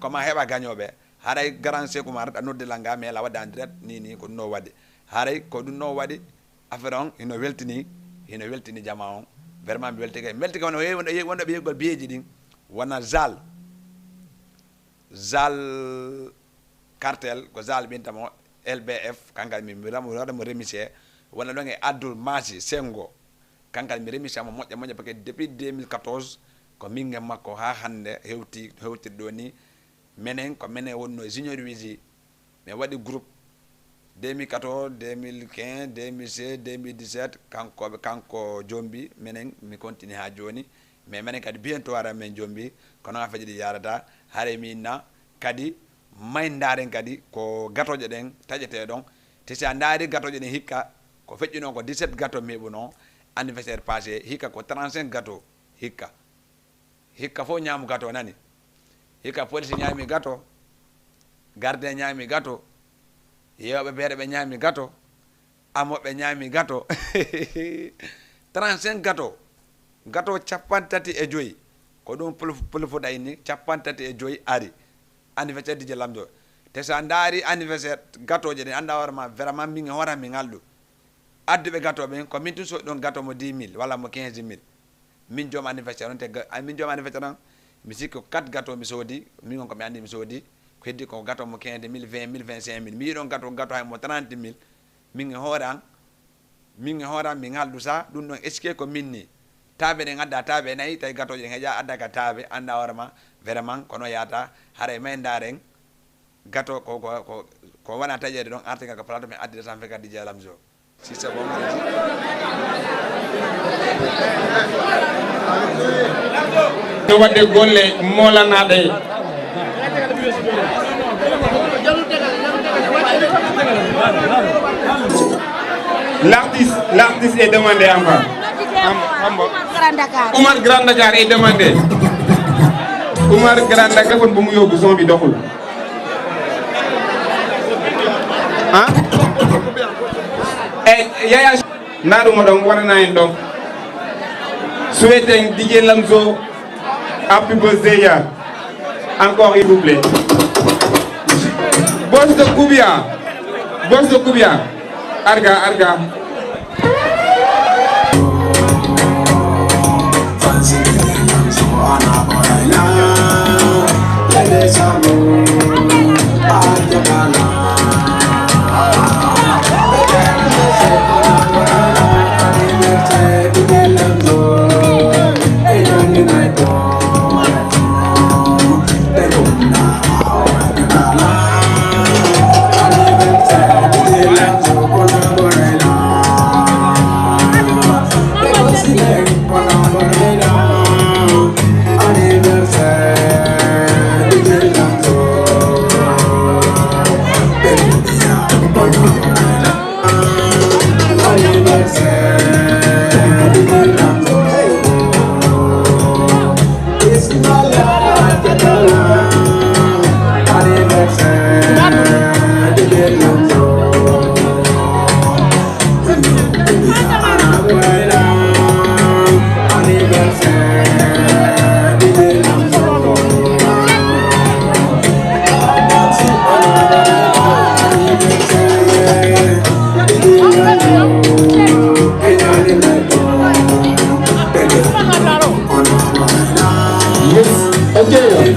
koma heɓa gañooɓe. Haray grand Sekou Oumar ɗa noddi langa mais la wadde en direct ni ni ko ɗum no waɗi. Haray ko ɗum no waɗi. Affaire on hino weltini, hino weltini jama on. Vraiment mi weltike, mi weltike wona, wona, wona ɓe yeggol biyeeji ɗin. Wona Zal, Zal Cartel, ko Zal ɓinta mo, L B F, kanka mi, mi waɗa mo remercier. Wona ɗon e Abdoul Masi Sengo, kanka mi remercier mo moƴƴa moƴƴa, parce que depuis deux mille quatorze, ko min e makko ha hannde hewti, hewtiri ɗo ni. Menen, ko menen wonno Junior Wizi. Min waɗi groupe deux mille quatorze, deux mille quinze, deux mille seize, deux mille dix-sept, kanko, kanko jombi, menen, mi continue ha joni. Mais menen kadi bientôt ara men jombi, ko non affaire ji ɗi yarata. Hare min na kadi may ndaren kadi ko gatoje ɗen taƴete ɗon. Te si a ndaari gatoje ɗen hikka, ko feƴƴuno ko dix-sept gato mi heɓuno anniversaire passé, hikka ko trente-cinq gato hikka. Hikka fof ñaamu gato, nani? Hikka police ñaami gato, gardien ñaami gato, yeewɓe beere ɓe ñaami gato, amoɓe ñaami gato. Trente-cinq gato, gato capanɗe tati e joyi. Ko ɗum pul-, pulfuɗa inni, capanɗe tati e joyi ari. Anniversaire D J Lamzo. Te so a ndaari anniversaire gatooje ɗen, annda hoore ma, vraiment min e hoore am mi ŋalɗu. Adduɓe gato ɓen, ko min tun soodi ɗon gato mo dix mille walla mo quinze mille. Min joom anniversaire on, te ga-, ay, min joom anniversaire on, mi sikki ko quatre gato mi soodi, min on ko mi anndi mi soodi, ko heddi ko gato mo quinze mille, vingt mille, vingt-cinq mille. Mi yiɗon gato, gato hay mo trente mille. Min e hoore an, min e hoore an, mi ŋalɗu sa, ɗum ɗon est-ce que ko min ni? Taabe ɗen adda taabe nayi, tawi gatoje ɗen heƴa adda ka taabe, annda hoore ma, vraiment, kono yaata, haray may ndaaren, gato ko, ko, ko, ko wona taƴeede ɗon, arti ka ko plateau, mi addi tan fekka D J Lamzo. Si c'est bon, allez-y. To waɗde golle moolanaaɗe. L'artiste, l'artiste est demandé en bas. Am, am ba. Grand Dakar. Oumar Grand Dakar est demandé. Oumar Grand Dakar, kon bu mu yóbbu son bi doxul. Ah? Eh, Yaya, na ɗum oɗon waɗana en ɗo. Souhaiten D J Lamzo happy birthday, ya. Encore, s'il vous plaît. Boss de Kubia. Boss de Kubia. Arga, arga. Yes. Okay.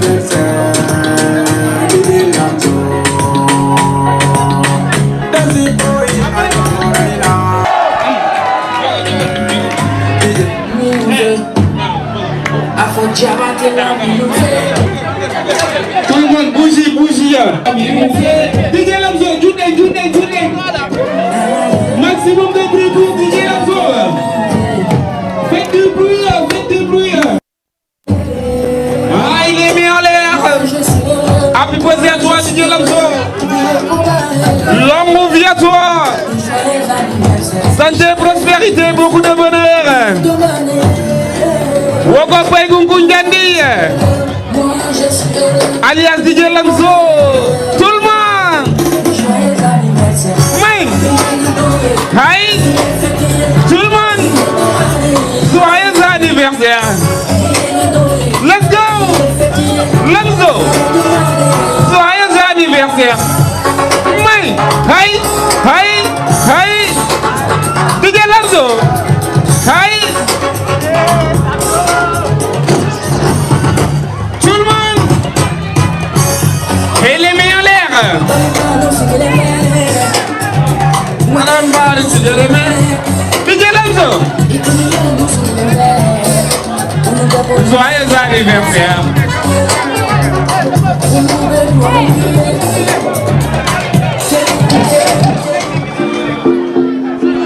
Tout le monde bouge, bouge. D J Lamzo, juɗɗe, juɗɗe, juɗɗe. Maximum de bruit pour D J Lamzo. Faites du bruit, faites du bruit. Ah, il est mis en l'air. Happy birthday à toi, D J Lamzo. Longue vie à toi. Santé, prospérité, beaucoup de bonheur. Woko Paygun Kunjandi, alias D J Lamzo. Tout le monde. May. Hay. Tout le monde. Joyeux anniversaire. Let's go. Lamzo. Joyeux anniversaire. May. Hay. Hay. Hay. D J Et les meilleurs l'air. Madame Barry, c'est de demain. Fidèle Amzo. Joyeux anniversaire.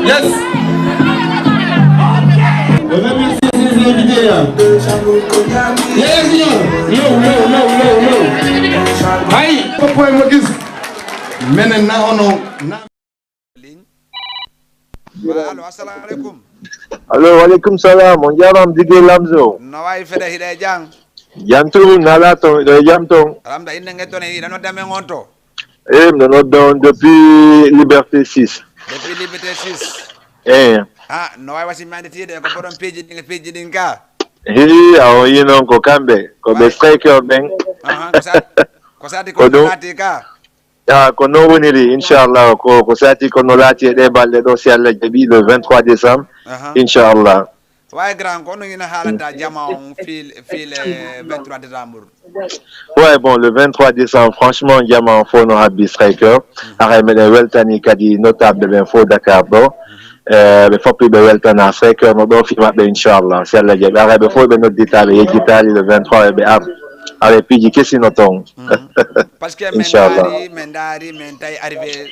Yes. On remercie ses invités, hein. Yes, yo. Yo, yo, yo, yo, yo. Ay, ko koy mo gis. Menen na ono na. Ligne. Wa, allo, assalamu alaikum. Allo, wa alaikum salam. On jaaraama, Dj J Lamzo. No wayi fede, hiɗa e jam? Jam tun, nala ton, ɗo e jam ton. Alhamdulillah, innde nge ton e hiɗa nodda men on to? Eh, miɗo nodda on depuis Liberté six. Depuis Liberté six. Eh. Ah, no wayi wasi mande tiiɗe ko boɗon piiji ɗin e piiji ɗin ka? Hi, a o yi noon ko kamɓe, ko ɓe striker ɓen. Aha, ko sa-, ko sati ko ɗum laati ka? Ah, ko noon woniri, inchallah, ko, ko sati ko no laati e ɗe balɗe ɗo, si Allah jaɓi, le vingt-trois décembre, inchallah. Wayi grand, ko onon ina haalanta jama on fii, fii le vingt-trois décembre? Ouais, bon, le vingt-trois décembre, franchement, jama on fof no habbi striker. Haray meɗen weltani kadi notable ɓen fof Dakar ɗo. Eh, ɓe fof ɓe weltana striker no ɗo fii maɓɓe, inchallah. Si Allah jaɓi, haray ɓe fof ɓe nodditaɓe, yejjitaali le vingt-trois ɓe ar. Haray piiji kesi no toon. Parce que min ndaari, min ndaari, min tawi arrivé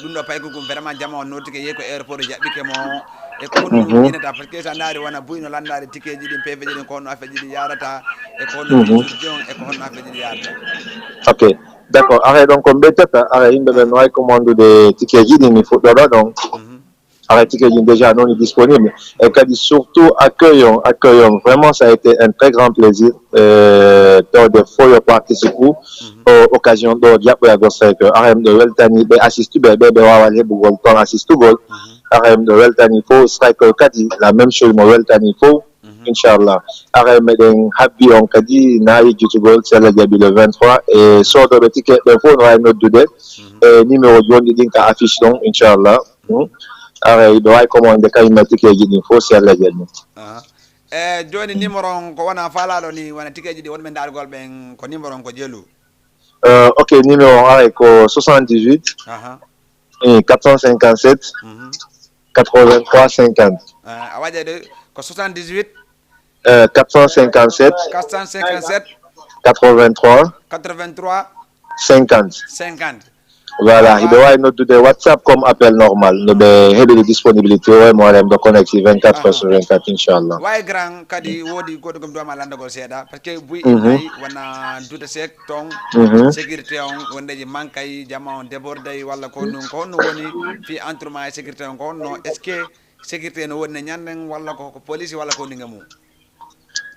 ɗum ɗo paykugum vraiment jama on nootike yehi ko aéroport jaɓɓike mo. E ko honno ɗum jinata, parce que so a ndaari wona buy no lanndaade tikeeji ɗin, peefeeji ɗin, ko honno afeeji ɗi yaarata, e ko honno ɗum sujji on, e ko honno afeeji ɗi yaarata. Ok, d'accord. Haray ɗon ko mbettata, haray yimɓe ɓen no waawi commandude tikeeji ɗin, mi fuɗɗora ɗon. Haray tikeeji ɗin déjà noon disponible. E kadi surtout accueil on, accueil on, vraiment ça a été un très grand plaisir. Euh, tawde fof yo participe o occasion ɗo jaɓɓoyagol striker. Haray miɗo weltani ɓe assiste ɓe, ɓe ɓe waawa heɓugol ton assistugol. Haray miɗo weltani fof striker kadi, la même chose mo weltani fof. Inchallah. Haray meɗen habbi on kadi na yejjitugol, si Allah jaɓi, le vingt-trois. E soodooɓe ticket ɓen fof no waawi noddude e numéro jonɗi ɗin ka affiche ɗon, inchallah. Haray ɗo waawi commande kañum e tikeeji ɗin fof, si Allah jaɓi. Aha. E jooni numéro on ko wona faalaaɗo ni, wona tikeeji ɗi wonɓe ndaargol ɓen, ko numéro on ko jelu? Euh, ok, numéro on haray ko soixante-dix-huit, aha, eh, quatre cent cinquante-sept, mhm, quatre-vingt-trois cinquante. Eh, a waɗa de ko soixante-dix-huit? Euh, quatre cent cinquante-sept, quatre cent cinquante-sept, quatre-vingt-trois, quatre-vingt-trois, cinquante. Cinquante. Voilà, hiɓe waawi noddude WhatsApp comme appel normal. No ɓe heɓiri disponibilité o e mo, haray miɗo connecté vingt-quatre heures sur vingt-quatre, inchallah. Wayi grand kadi woodi goɗɗo gom duwama lanndagol seeɗa, parce que buy, mhm, nayi wona duta sek ton, mhm, sécurité on wondeji mankay, jama on débordé walla ko ɗum, ko honno woni fi entourement e sécurité on, ko honno, est-ce que sécurité no woni ne ñanden walla ko, ko police walla ko ɗum e mum?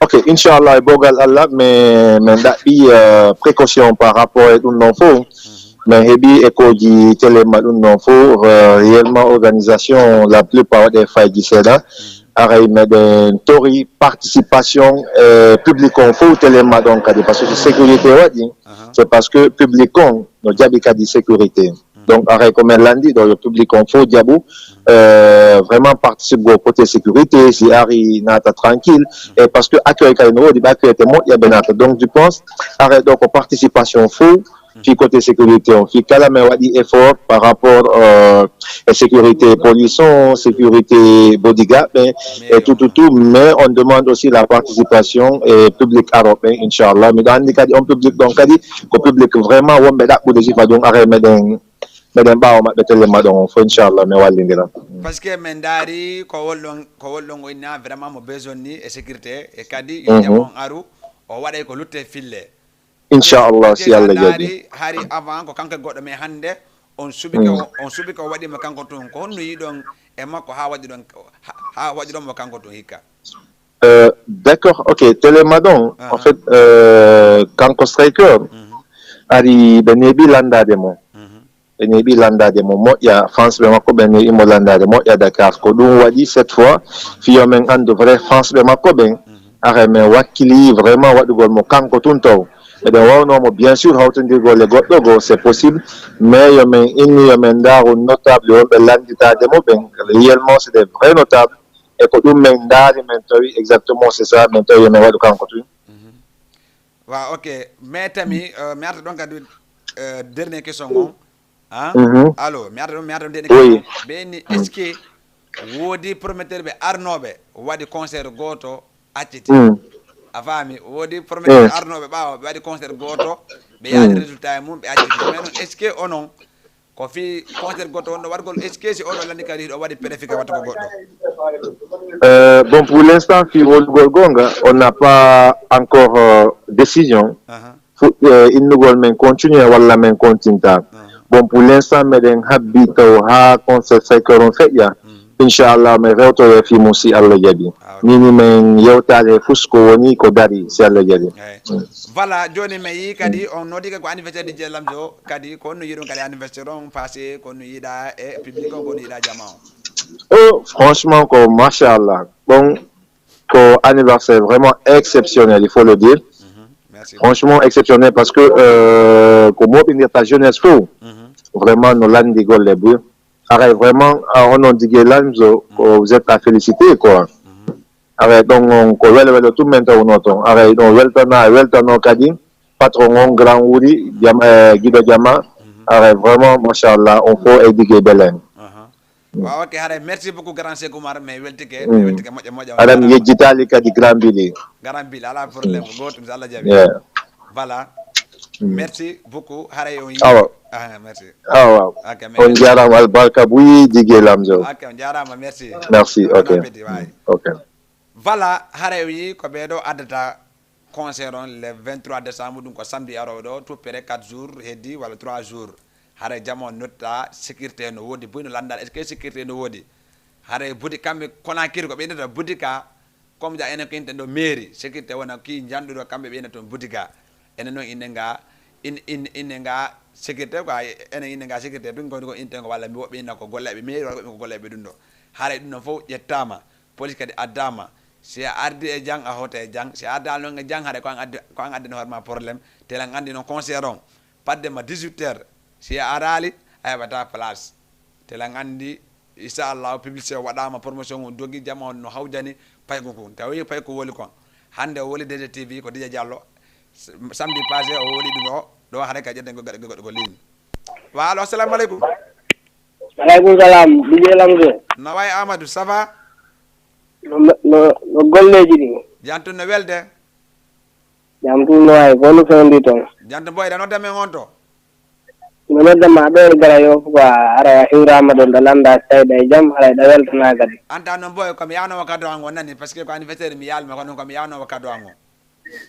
Ok, inchallah, e bogal Allah, mais min ɗaɓɓi, euh, précaution par rapport e ɗum ɗon fof. Min heɓi écho ji télé ma ɗum ɗon fof, euh, réellement organisation la plupart waɗe fayji seeɗa. Haray meɗen tori participation, euh, public on fof télé ma ɗon kadi, parce que so sécurité waɗi, c'est parce que public on no jaɓi kadi sécurité. Donc, haray ko min lanndi ɗo, yo public on fof jaɓu, euh, vraiment participe go côté sécurité, si ari naata tranquille, et parce que accueil kay no woodi, ɓe accueil te moƴƴa, ɓe naata. Donc, je pense, haray ɗo ko participation fof, fi côté sécurité on, fi kala min waɗi effort par rapport, euh, e sécurité police on, sécurité bodyguard ɓen, et tout, tout, tout, mais on demande aussi la participation e public aroɓe, inchallah. Miɗo anndi kadi on public ɗon kadi ko public vraiment wonɓe ɗaɓɓude sifa ɗum, haray meɗen, meɗen ɓaawo maɓɓe télé ma ɗon fof, inchallah, mi wallindira. Parce que min ndaari ko wol ɗon, ko wol ɗon o inna vraiment mo besoin ni e sécurité, e kadi yo jam on aru, o waɗay ko lutte fille. Inchallah, si Allah jaɓi. Hari avant ko kanko e goɗɗo, mais hannde on suɓike, o, on suɓike o waɗima kanko tun. Ko honno yiɗon e makko ha waɗiɗon, ha, ha waɗiɗon mo kanko tun hikka? Euh, d'accord, ok, télé ma ɗon, en fait, euh, kanko striker, ari ɓe neeɓi lanndaade mo. Ɓe neeɓi lanndaade mo moƴƴa, fans ɓe makko ɓen neeɓi mo lanndaade moƴƴa Dakar. Ko ɗum waɗi cette fois, fiyo men anndu vrai fans ɓe makko ɓen. Haray men wakkili vraiment waɗugol mo kanko tun taw. Eɗen wawnoo mo, bien sûr, hawtondirgol e goɗɗo goo, c'est possible. Mais yo men innu, yo men ndaaru notable wonɓe lannditaade mo ɓen. Réellement, c'est des vrais notables. E ko ɗum men ndaari, men tawi exactement, c'est ça, men tawi yo men waɗu kanko tun. Wa, ok. Mais tami, euh, mi arta ɗon kadi, euh, dernier question on. Hein? Mhm. Allo, mi arta ɗon, mi arta ɗon dernier Oui. question. Ɓe ni, est-ce que woodi prometteur ɓe arnooɓe waɗi concert gooto acciti? Mm. A faami? Woodi prometteur Mm. arnooɓe ɓaawo ɓe waɗi concert gooto, ɓe yaadi Mm. résultat e mum, ɓe acciti. Mais non, est-ce que onon ko fii concert goɗɗo wonɗo waɗgol, est-ce que si oɗo lanndi kadi hiɗo waɗi préfika watta ko goɗɗo? Euh, bon, pour l'instant, fii wolugol gonga, on n'a pas encore euh, décision. Aha. Fu- euh, innugol men continue walla men continta. Aha. Bon, pour l'instant, meɗen habbi taw ha concert saykoron feƴƴa. Mhm. Inchallah, men rewtoye fii mum si Allah jaɓi. Ah, ok. Nini men yewtaade fus ko woni ko dari si Allah jaɓi. Eyi. Mm. Voilà, jooni mi yii kadi on noddike ko anniversaire D J Lamzo, kadi ko honno yiɗum kadi anniversaire on passé, ko honno yiɗa e public on, ko honno yiɗa jama on? Oh, franchement, ko machallah. Bon, ko anniversaire vraiment exceptionnel, il faut le dire. Mhm, merci. Franchement exceptionnel parce que euh, ko moɓindirta jeunesse fof. Mhm. Vraiment no lanndi golle buy. Aray vraiment ah, onon D J Lamzo, ko vous êtes à féliciter quoi. Mhm. Aray ɗon on ko welo welo tun men tawno ton. Aray ɗon weltana weltano kadi patron on grand wuri jam eh, giɗo jama. Mhm. Aray vraiment machallah on fof e D J Belen. Aha. Wa, ok, haray merci beaucoup grand Cheikh Oumar, mi weltike, mi Mm. weltike moƴƴa moƴƴa. Aray mi yejjitali kadi grand Bili. Grand Bili, ala problème, ko gotum so Allah jaɓi. Yeah. Voilà. Mm. Merci beaucoup, haray on yi. Awa. Ah, merci. Awa. Ok, mais On jarama albarka buyi D J Lamzo. Ok, on jarama, merci. Merci, On ok. appétit, waay. Mm, ok. Voilà, haray o yii ko ɓeeɗo addata concert on le vingt-trois décembre, ɗum ko samedi arooɗo, tout près quatre jours heddi walla trois jours. Haray jama on notta sécurité no woodi, buy no lannda, est-ce que sécurité no woodi? Haray budi kamɓe Conakry ko ɓe innata budi ka, comme ja enen ko innten ɗo mairie, sécurité wona ki janɗuɗo kamɓe ɓe innata toon budi ka. Enen noon inde nga, in, in, inde nga sécurité quoi, enen inde nga sécurité ɗum ko, ko innten ko walla mi woɓɓe inna ko golleɓe mairie walla woɓɓe ko golleɓe ɗum ɗo. Haray ɗum ɗon fof ƴettama. Police kadi addama. Si a ardi e jang, a hota e jang. Si a ardaali noon e jang, haray ko an addi, ko an addani hoore ma problème. Tela an anndi noon concert on. Padde ma dix-huit heures. Si a araali, a heɓata place. Tela an anndi, inchallah, publicité o waɗama, promotion o dogi, jama on no hawjani payko kon. Tawi payko woli kon. Hannde o woli D J T V ko D J Diallo. S- Samedi passé o woli ɗum o. Ɗo haray ka ƴetten ko gaɗa goɗɗo ko ligne. Wa, allo, assalamu aleykum. Aleykum salam, D J Lamzo. No wayi Amadou, ça va? No, no, no golleeji ɗi? Jam tun no welde? Jam tun no wayi, ko no fewndi toon? Jam tun boy, ɗa nodda men on to? Mi nodda ma ɗo e Gara Yoff quoi, ara a hiwrama ɗo, ɗa lannda si tawi ɗa e jam, ara ɗa weltana kadi. Anta noon boy, ko mi yawnoowo cadeau an o nani, parce que ko anniversaire mi yaalma, ko noon ko mi yawnoowo cadeau an o.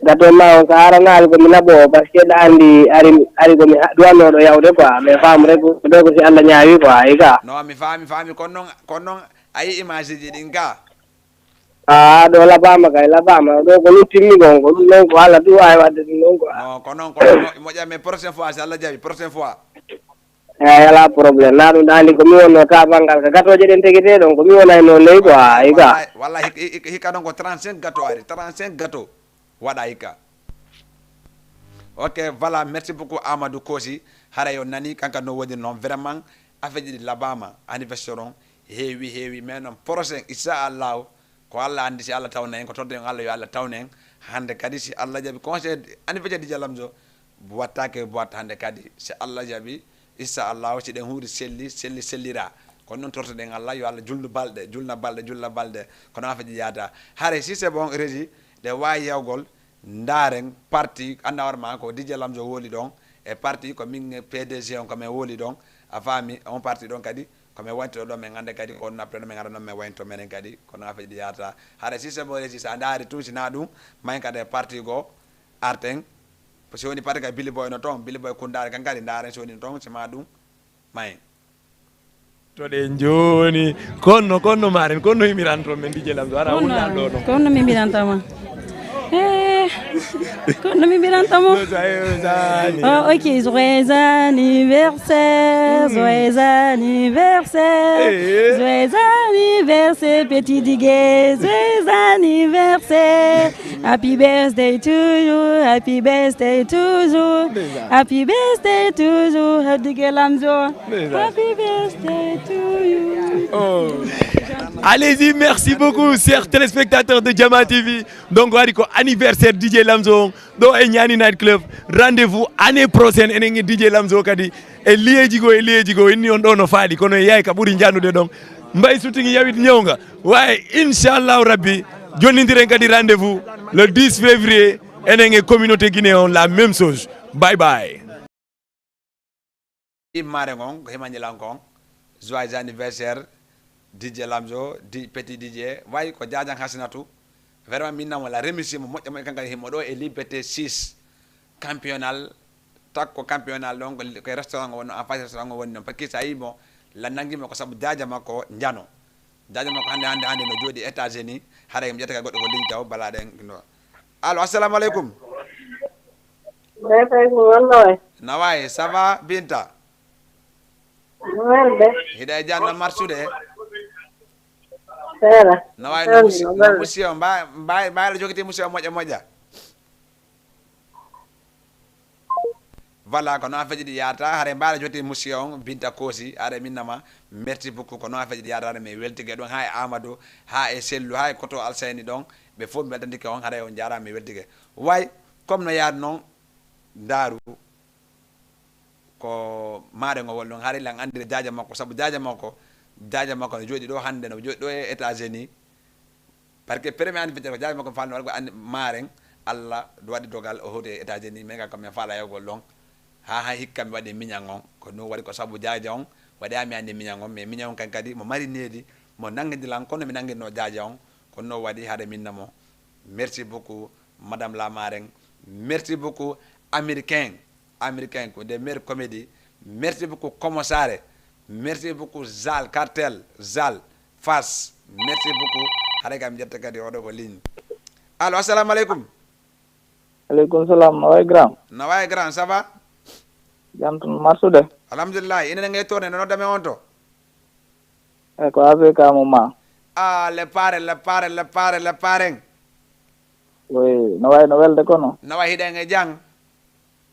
Gato ma on so aranaali ko mi naɓoowo, parce que ɗa anndi ari, ari ko mi ha- duwanooɗo yawde quoi, mais faamu rek ko ɗo ko si Allah ñaawi quoi, ayi ka. No, mi faami, faami, kono noon, kono noon a yii image ji ɗin ka? Ah, ɗo labaama kay, labaama. Ɗo ko ɗum timmi kon, ko ɗum noon ko Allah ɗum waawi waɗde ɗum noon quoi. No, kono noon, kono noon, mo- moƴƴa, mais prochaine fois, si Allah jaɓi, prochaine fois. Eyi, alaa problème. Na ɗum ɗaani ko mi wonno ta banngal ka gatooje ɗen tegete ɗon, ko mi wonayno ley quoi, ayi ka. Walla, walla hik- hik- hikka ɗon ko trente-cinq gato ari, trente-cinq gato waɗa hikka. Ok, voilà, merci beaucoup Amadou Kosi. Haray on nani kanka no woni noon, vraiment affaire ji ɗi labaama, anniversaire on heewi, heewi, mais noon prochain, inchallahu, ko Allah anndi si Allah tawna en, ko torden Allah yo Allah tawna en. Hannde kadi si Allah jaɓi conseil anniversaire D J Lamzo, wattake boîte hannde kadi, si Allah jaɓi, inchallahu, si ɗen huuri selli, selli, sellira. Kono noon tortoɗen Allah, yo Allah julnu balɗe, julna balɗe, julna balɗe, kono affaire ji yaata. Hare si c'est bon, Régie, ɗe waawi yawgol, ndaaren parti, annda hoore ma ko D J Lamzo woli ɗon, e parti ko min P D G on ko min woli ɗon, a faami, on parti ɗon kadi, ko min waynto ɗon, min annda kadi ko on après ɗon, min ara noon min waynto menen kadi, kono affaire ji yaata. Hare si c'est bon, Régie, sa ndaari tun, si na ɗum, mayen kadi e parti goo, arten, so woni parti kadi Billy Boy no toon, Billy Boy kundaare kan kadi ndaaren so woni no toon, si ma ɗum, mayen. Toɗen jooni, konno, konno maren, konno yimiranto men D J Lamzo, ara Konno, wullan ɗo ɗon. Konno mi mbirantama. Eh, konno mi mbirantama. No sa- no sa- Oh, ok, joyeux anniversaire, joyeux anniversaire, Eh. joyeux anniversaire, petit D J, joyeux anniversaire. Happy birthday to you, happy birthday to you, Ndeysaan. Happy birthday to you, D J Lamzo. Ndeysaan. Happy birthday to you. Oh. Allez-y, merci beaucoup, chers téléspectateurs de Jama T V. Donc, waɗi ko anniversaire D J Lamzo on, ɗo e Ñaani Night Club. Rendez-vous année prochaine, enen e D J Lamzo kadi. E liyeeji goo, e liyeeji goo, inni on ɗo no faaɗi, kono e yaay ka ɓuri njannude ɗon. Mbay shooting yawit ñawnga. Waaye, inchallahu rabbi, jonnindiren kadi rendez-vous le dix février, enen e communauté Guinée on, la même chose. Bye bye. Immare ngon ko himanñilan kon. Joyeux anniversaire, D J Lamzo, di petit D J. Way ko jajan Hasinatu. Vraiment min namo la remercier mo moƴƴa moƴƴa, kanka himo ɗo e Liberté six, campional. Takko campional ɗon ko, ko restaurant o wonno, en face restaurant o woni non, parce que sa yi mo, la nangi mo ko sabu jaja makko njano. Jaja makko hande hande hande no jooɗi États-Unis. Haray mi ƴetta ka goɗɗo ko ligne taw balaɗen no. Allo, assalamu aleykum. Befekum walla way? Naway, ça va Binta? Welde? Hiɗa e janna marsude? Seeɗa. Naway, no musi- no musiyo mba- mba- mbayla jogiti musiyo moƴƴa moƴƴa. Voilà, ko noon feji ɗi yarata. Haɗa mbayla jogiti musiyo on Binta Koosi. Haɗa minnama. Merci beaucoup. Ko noon feji ɗi yarata. Haɗa mi weltike ɗon, ha e Amadou, ha e Sellu, ha e Koto Alsayni ɗon. Ɓe fof mi weltantike on. Haɗa on jarama, mi weltike. Way comme no yaade noon. Ndaaru ko maare ngo woni ɗon. Haray lan anndira jaaja makko, sabu jaaja makko, jaaja makko no jooɗi ɗo hannde, no jooɗi ɗo e États-Unis. Parce que premier anniversaire ko jaaja makko falno waɗa ko anni maaren. Allah waɗi dogal o hoti e États-Unis, min kam min faala yawgol ɗon. Ha ha hikka mi waɗi miñan on. Ko ɗum waɗi ko sabu jaaja on waɗi ha mi anndi miñan on. Mais miñan on kan kadi mo mari needi, mo nanngidi lan kono mi nanngidno jaaja on. Ko ɗum waɗi haɗa minna mo. Merci beaucoup madame la marraine. Merci beaucoup américain. Américain ko des meilleures comédies. Merci beaucoup Komosare. Merci beaucoup Zal Cartel, Zal Fas. Merci beaucoup. Haɗa kam jetta kadi oɗo ko ligne. Allo, assalamu aleykum. Aleykum salam, no way grand? No way grand, ça va? Jam tan marsude? Alhamdulillah. Ina ne ngay tourné no noddame on to? E ko A V K mo ma. Ah, le pare, le pare, le pare, le pare. Oui, no way no welde kono? No way hiɗen e jang?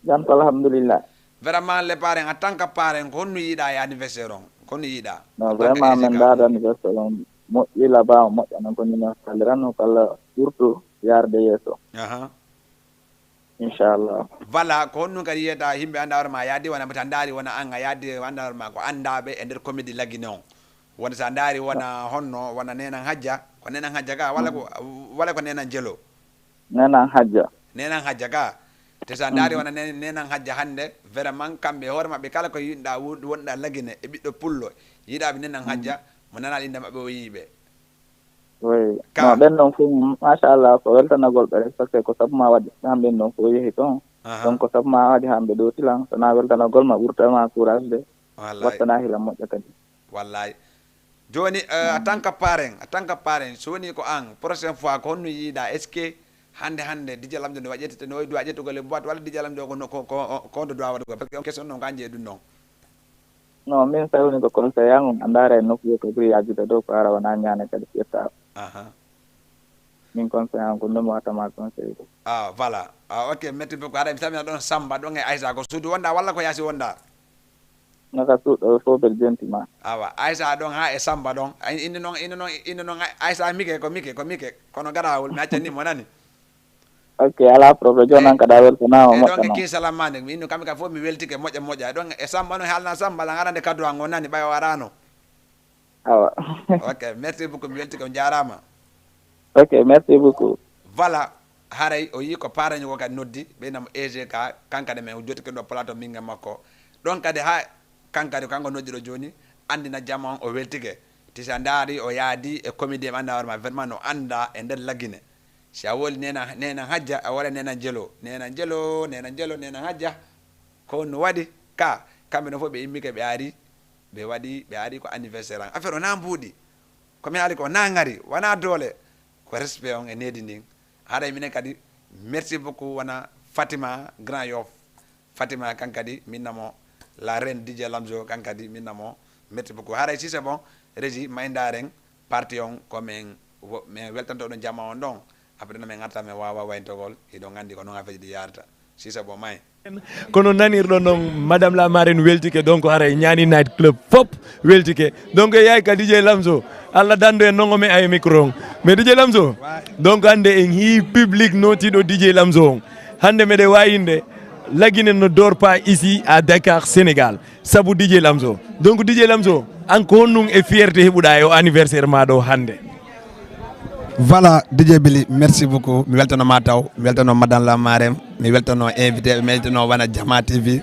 Jam tan alhamdulillah. Vraiment le pare, en tant que pare, ko honno yiɗa e anniversaire on? Ko honno yiɗa? No vraiment min ndaada anniversaire on moƴƴi laba o moƴƴa non ko ni no salirano kala ɓurtu yarde yeeso. Aha. Inchallah. Voilà, ko honɗum kadi yiyata yimɓe annda hoore ma yaadi wona mbaɗa ndaari wona an a yaadi annda hoore ma ko anndaɓe e nder comédie laggine on. Wona sa ndaari wona honno wona nenan hajja, ko nenan hajja ka walla ko walla ko nenan jelo? Nenan hajja. Nenan hajja ka. Te sa ndaari wona nen- nenan hajja hannde vraiment kamɓe hoore maɓɓe kala ko yiɗɗa wonɗa laggine e ɓiɗɗo pullo yiɗaɓe nenan hajja mo nanal innde maɓɓe o yiiɓe. Oui. No ɓen ɗon fof machallah ko weltanagol ɓe rek parce que ko sabu ma waɗi han ɓen ɗon fof yehi toon. Donc ko sabu ma waɗi han ɓe ɗooti lan so na weltanagol ma ɓurta ma courage de. Wallahi. Wattana hila moƴƴa kadi. Wallahi. Jooni en tant que parent en tant que parent so woni ko an prochaine fois ko honno yiiɗa est ce que hannde hannde D J Lamzo no waɗi ƴettete no waɗi duwa ƴettugol e boîte walla D J Lamzo ko no- ko ko- ko honto duwa waɗugol parce que on question noon ko an jeyi ɗum noon. Non min sawni ko conseil an on a ndaara e nokku ko ɓuri yaajude ɗo ko ara wona ñaane kadi ƴetta. Aha. Min conseil an ko ɗum mi wattama conseil ko. Ah voilà. Ah ok, merci beaucoup. Haɗa mi salmina ɗon Samba ɗon e Aïssa ko suudu wonɗa walla ko yaasi wonɗa? Naka suuɗo fof ɓe jenti ma. Awa Aïssa ɗon ha e Samba ɗon. Inde noon inde noon inde noon Aïssa Mike ko Mike ko Mike kono garawol mi accani mo nani. Ok, ala problème jooni an kadi a weltanama E ɗon e moƴƴa. King Salamane min kam kam fof mi weltike moƴƴa moƴƴa ɗon e Samba no haalna Samba lan arande kaddu an o nani ɓay o arano. Awa. Ok, merci beaucoup mi weltike on jarama. Ok, merci beaucoup. Voilà. Haray o yi ko paraño ko kadi noddi ɓeynamo E G K kankadi men o jotike ɗo plateau minga makko. Ɗon kadi ha kankadi kanko noddiɗo joni andina jama on o weltike. Ti sa ndaari o yaadi e comédie mi anda hoore ma vraiment no anda e nder laggine. Si a woli nena nena hajja a wala nena jelo nena jelo nena jelo nena hajja. Ko no waɗi ka kamɓe no fof ɓe immike ɓe ari ɓe waɗi ɓe ari ko anniversaire an affaire o na mbuuɗi. Ko mi haali ko na ngari wona doole. Ko respect on e needi ndin. Haray minen kadi merci beaucoup wona Fatima Grand Yoff. Fatima kan kadi minnamo la reine D J Lamzo kan kadi minnamo merci beaucoup haray si c'est bon. Régie maynda ren parti on ko min min weltanto ɗon jama on ɗon. Après no min arta min wawa wayntogol hiɗon andi ko non affaire ji ɗi yarata si c'est bon may. Kono nanirɗo noon, Madame la Marraine weltike, donc haray Ñaani Night Club fof weltike. Donc e yaay ka D J Lamzo, Allah dando en noon o me ay micro on. Mais D J Lamzo, donc hannde en hii public nootiiɗo D J Lamzo on. Hannde meɗe waawinde, Lagine ne dort pas ici à Dakar, Sénégal. Sabu D J Lamzo. Donc D J Lamzo, an ko honɗum e fierté heɓuɗaa e o anniversaire ma ɗo hannde? Voilà, D J Billy, merci beaucoup. Mi weltano ma taw, mi weltano Madame la Marraine, mi weltano invité, mi weltano wana Jama T V,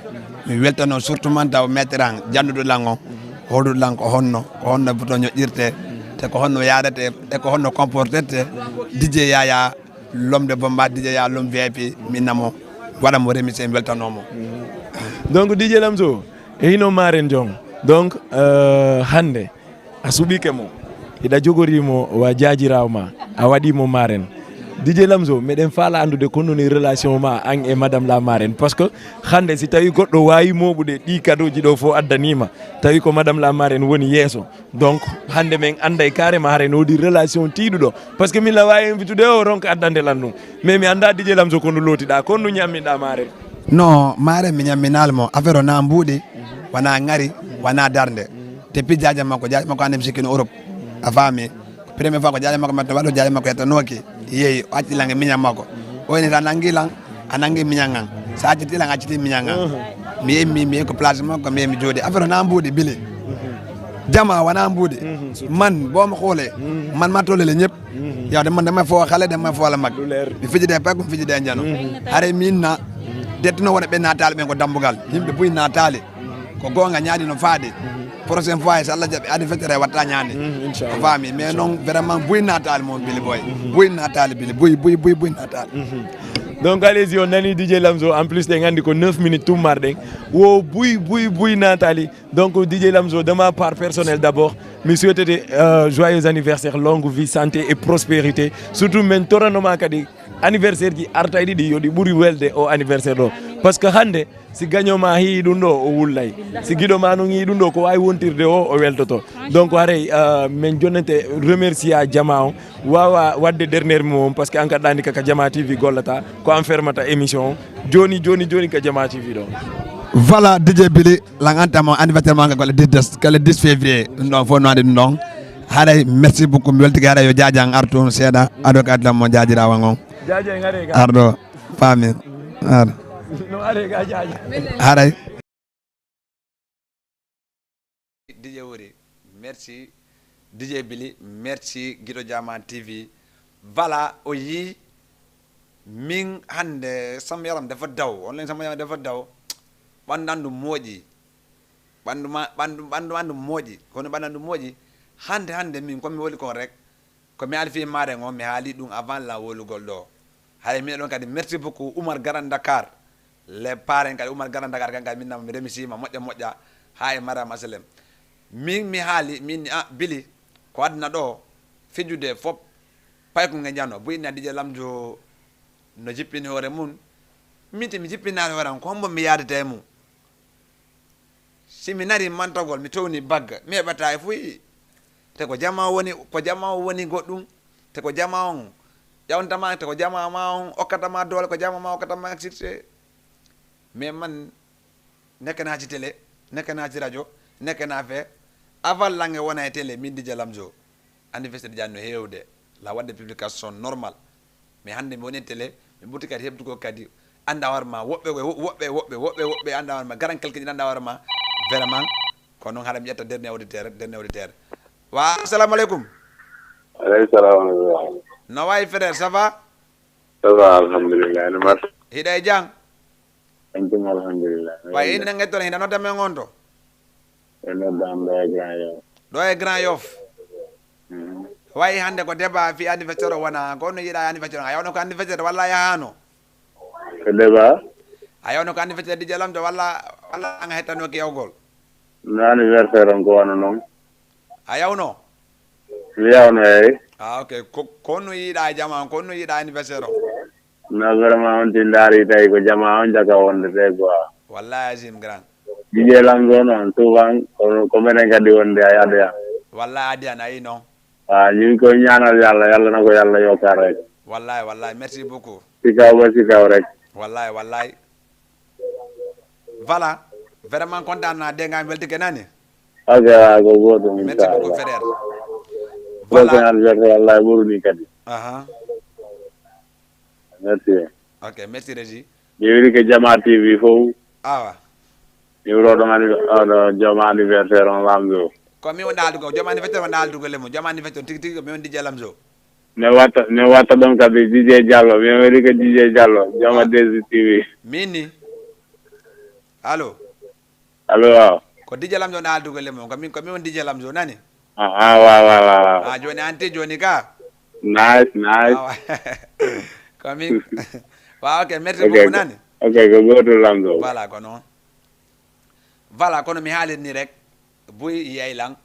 mi weltano surtout man taw maître an, janduɗo lan on, hoɗuɗo lan ko honno, ko honno buto ñoƴƴirte, te ko honno yaadete, e ko honno comportete, D J Yaya, l'homme de bomba, D J Yaya, l'homme V I P, mi namo, waɗa mo remercier, mi weltano mo. Donc D J Lamzo, e hino Marraine Jong. Donc euh, hannde, a suɓike mo, hiɗa jogori mo wa jaajiraawo ma, a waɗi mo Marraine. D J Lamzo, meɗen faala anndude ko honɗum relation ma an e Madame la Marraine, parce que hannde si tawi goɗɗo waawi mooɓude ɗi kadooji ɗo fof addanima, tawi ko Madame la Marraine woni yeeso, donc hannde men annday carrément haray no woodi relation tiiɗuɗo, parce que min la waawi invitude o ronka addande lan ɗum, mais mi annda D J Lamzo ko ndu lootiɗa, ko ndu ñammiɗa Marraine? Non, Marraine mi ñamminaali mo, affaire o na mbuuɗi, wona ŋari, wona darnde. Te pi jaaja makko, jaaja makko hannde mi sikki no Europe. A faami? Ko première fois ko jaaja makko mi waɗo jaaja makko yettanooki. Yeeyi, o acci lan e miñan makko. O ini sa nangi lan, a nangi miñan an. Sa acciti lan, a acciti miñan an. Mi yimmi, mi yehi ko place makko, mi yehi mi jooɗi. Affaire o na mbuuɗi, Billy. Jama wona mbuuɗi. Man, boo ma xoolee, man ma tollale ñëpp. Yow de man damay fo xale, damay fo la mag. Mi fijide pay ko mi fijide njano. Hare min na dettuno wona ɓe naataali ɓen ko dambugal. Yimɓe buy naataali. Ko goonga ñaadi no faade. Prochaine fois, so Allah jaɓi, adi feccere watta ñaande. O faami, mais noon vraiment buy naataali moom Billy Boy. Buy naataali Billy, buy, buy, buy, buy naataali. Donc allez-y, on nani D J Lamzo, en plus ɗen anndi ko neuf minutes tummarɗen. Wo buy, buy, buy naataali. Donc D J Lamzo, de ma part personnelle d'abord, mi souhaitete euh, joyeux anniversaire, longue vie, santé et prospérité. Surtout min toranoma kadi anniversaire ji artayɗi ɗi yo ɗi ɓuri welde o anniversaire ɗo, parce que hannde si gaño ma heyi ɗum ɗo o wullay, si giɗo ma noon heyi ɗum ɗo ko wawi wontirde o o weltoto. Donc haray euh, min jonnete remercia jama on, wawa wadde dernier mot on, parce que an kaɗɗani kaka Jama T V gollata, ko an fermata émission on. Joni joni joni ka Jama T V ɗo. Voilà, D J Billy, lan antama anniversaire ma ko le dix, ko le dix février. Ɗum ɗon fof no andi ɗum ɗon. Haray merci beaucoup, mi weltike. Haray yo jaajan ar toon seeɗa, ado ka addan mo jaajirawan on. Jaaja en are ga. Arɗo, faami. Ar. No are ga jaaja. Haray. D J Wuri, merci. D J Billy, merci. Giɗo Jama T V. Voilà, o yii min hannde sam yaram dafa daw, on len sam yaram dafa daw. Ɓanndu anndu mooƴi. Ɓanndu ma ɓanndu ɓanndu anndu mooƴi, kono ɓanndu anndu mooƴi. Hannde hannde min komi woni kon rek, ko mi alfi maare ngo mi haali ɗum avant la wolugol ɗo. Haray min ɗon kadi merci beaucoup Oumar Garant Dakar. Le parrain kadi Oumar Garant Dakar kan kadi min nama mi remisima moƴƴa moƴƴa. Ha e Mariam Asalem, min mi haali min ni a Billy, ko aduna ɗo fijude fop. Pay ko nge jano buy ina D J Lamzo no jippini hoore mum. Min te mi jippinaali hoore am, ko hombo mi yaadata e mum? Si mi nari mantagol, mi towni bagga, mi heɓata e fuy. Te ko jama o woni, ko jama o woni goɗɗum. Te ko jama on ƴawntama, te ko jama ma on okkatama doole, ko jama ma okkatama succès. Mais man, nekkanaci télé, nekkanaci radio, nekkana fe. Avant lange wona e télé, min D J Lamzo. Anniversaire jani no heewde, la wadde publication normal. Mais hannde mi woni e télé, mi ɓurti kadi heɓtugol kadi annda hoore ma. Woɓɓe woɓɓe woɓɓe woɓɓe woɓɓe annda hoore ma, garan kalkiji annda hoore ma. Vraiment. Ko noon haɗa mi ƴetta dernier auditeur, dernier auditeur. Wa assalamu aleykum. Aleykum salam wa rahmatullah. No wayi frère, ça va? Ça va, alhamdulillah. No mbaɗɗa? Hiɗa e jam? Antum alhamdulillah. Way inde nge toon hino nodda men on to? E nodda am ɗo e Grand Yoff. Ɗo e Grand Yoff. Mhm. Wayi hannde ko débat fi anniversaire o wona, ko no yiɗa anniversaire o, a yawno ko anniversaire walla a yahano? Ko débat? A yawno ko anniversaire D J Lamzo walla walla an hettanoki yawgol? No anniversaire on ko wano noon. A yawno? Mi yawno, eyi. Ah, ok. Ko ko no yiɗa e jama on, ko no yiɗa anniversaire o? No vraiment on ti ndaari tawi ko jama on jaka wonde te quoi. Wallahi azim grand. D J Lamzo noon souvent ko ko menen kadi wonde a yadoya. Wallahi adiyan ayi noon. Ah, ñin ko ñaanal Yalla, Yalla na ko Yalla yokka rek. Wallahi wallahi, merci beaucoup. Sikaw ba sikaw rek. Wallahi wallahi. Voilà. Vraiment kontaan naa, dégg nga, mi weltike nani. Ok, waaw, ko gootum, Merci beaucoup, inchallah. Frère. Voilà. Voilà. Anniversaire, wallahi, ɓurni kadi. Aha. Merci. Ok, merci, Régie. Mi wiri ko Jama T V fof. Awa. Mi wuro ɗon anni-, oɗo jooma anniversaire on, Lamzo. Ko min woni haaldugo, jooma anniversaire woni haaldugo lemu. Jooma anniversaire tigi tigi ko min woni D J Lamzo. Ne watta, ne watta ɗon kadi D J Diallo. Mi wiri ko D J Diallo, jooma Ah. Desi T V. Min ni. Allo. Allo, waaw. Ko D J Lamzo woni haaldugo lemu. Ko min, ko min woni D J Lamzo, nani? Ah, ah, waaw, waaw, waaw, waaw. Ah, joni anti joni ka. Nice, nice. Awa. Ko min. Waaw, ok, merci Ok, beaucoup, ko, nani? ok, ko gootum, Lamzo. Voilà, ko noon. Voilà, kono mi haaliri ni rek, buy yeylan,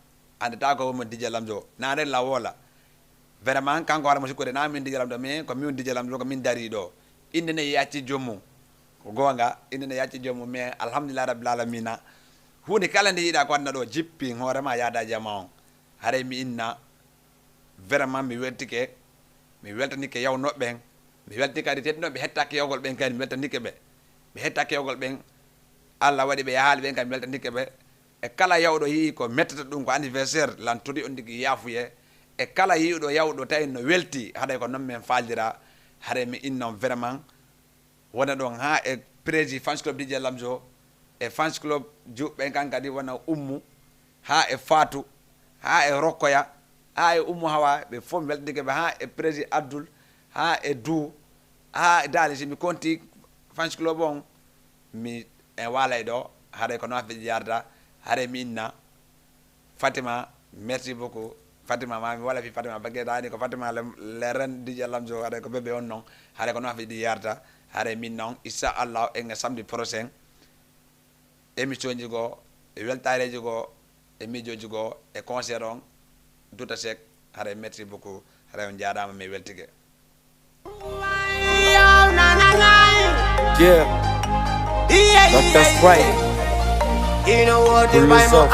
andata ko wonmo D J Lamzo. Na rek la wola. Vraiment, kanko hoore mo sikkude na min D J Lamzo, mais ko min D J Lamzo, ko min dari ɗo. Innde ne yacci joomum. Ko goonga, innde ne yacci joomum, mais alhamdulillah rabbil alamina. Huunde kala nde yiɗa ko aduna ɗo, jippi hoore ma, yaada jama on. Haray mi inna, vraiment mi weltike, mi weltanike yawnooɓe ɓen, mi weltike kadi teddinooɓe hettaaki yawgol ɓen kadi, mi weltanike ɓe. Ɓe hettaaki yawgol ɓen, Allah waɗi ɓe yahaali ɓen kadi, mi weltanike ɓe. E kala yawɗo yi'i ko mettata ɗum ko anniversaire, lan tori on tigi yaafuye. E kala yi'uɗo yawɗo tawi no welti, haɗay ko non men faaldira, haɗay mi inna on vraiment. Wona ɗon haa e prési fans club D J Lamzo, e fans club juɓɓe kan kadi wona Ummu, haa e Fatou, haa e Rokkoya, haa e Ummu Hawa, ɓe fof mi weltanike ɓe, haa e prési Abdoul, haa e Dou, haa e Daali. Si mi konti fans club on, mi en waalay ɗo, haray ko noon affaire ji yarata, haray mi inna Fatima, merci beaucoup. Fatima, ma mi wala fi Fatima, bagge dani ko Fatima le, le reine D J Lamzo, haray ko bébé on non, haray ko noon affaire ji yarata, haray min non, inshallah, en samedi prochain, émission ji go, e weltareji go, e mijoji go, e concert on, Douta Seck, haray merci beaucoup, haray on jaaraama, mi weltike. Yeah, Doctor Strike. Pull this off.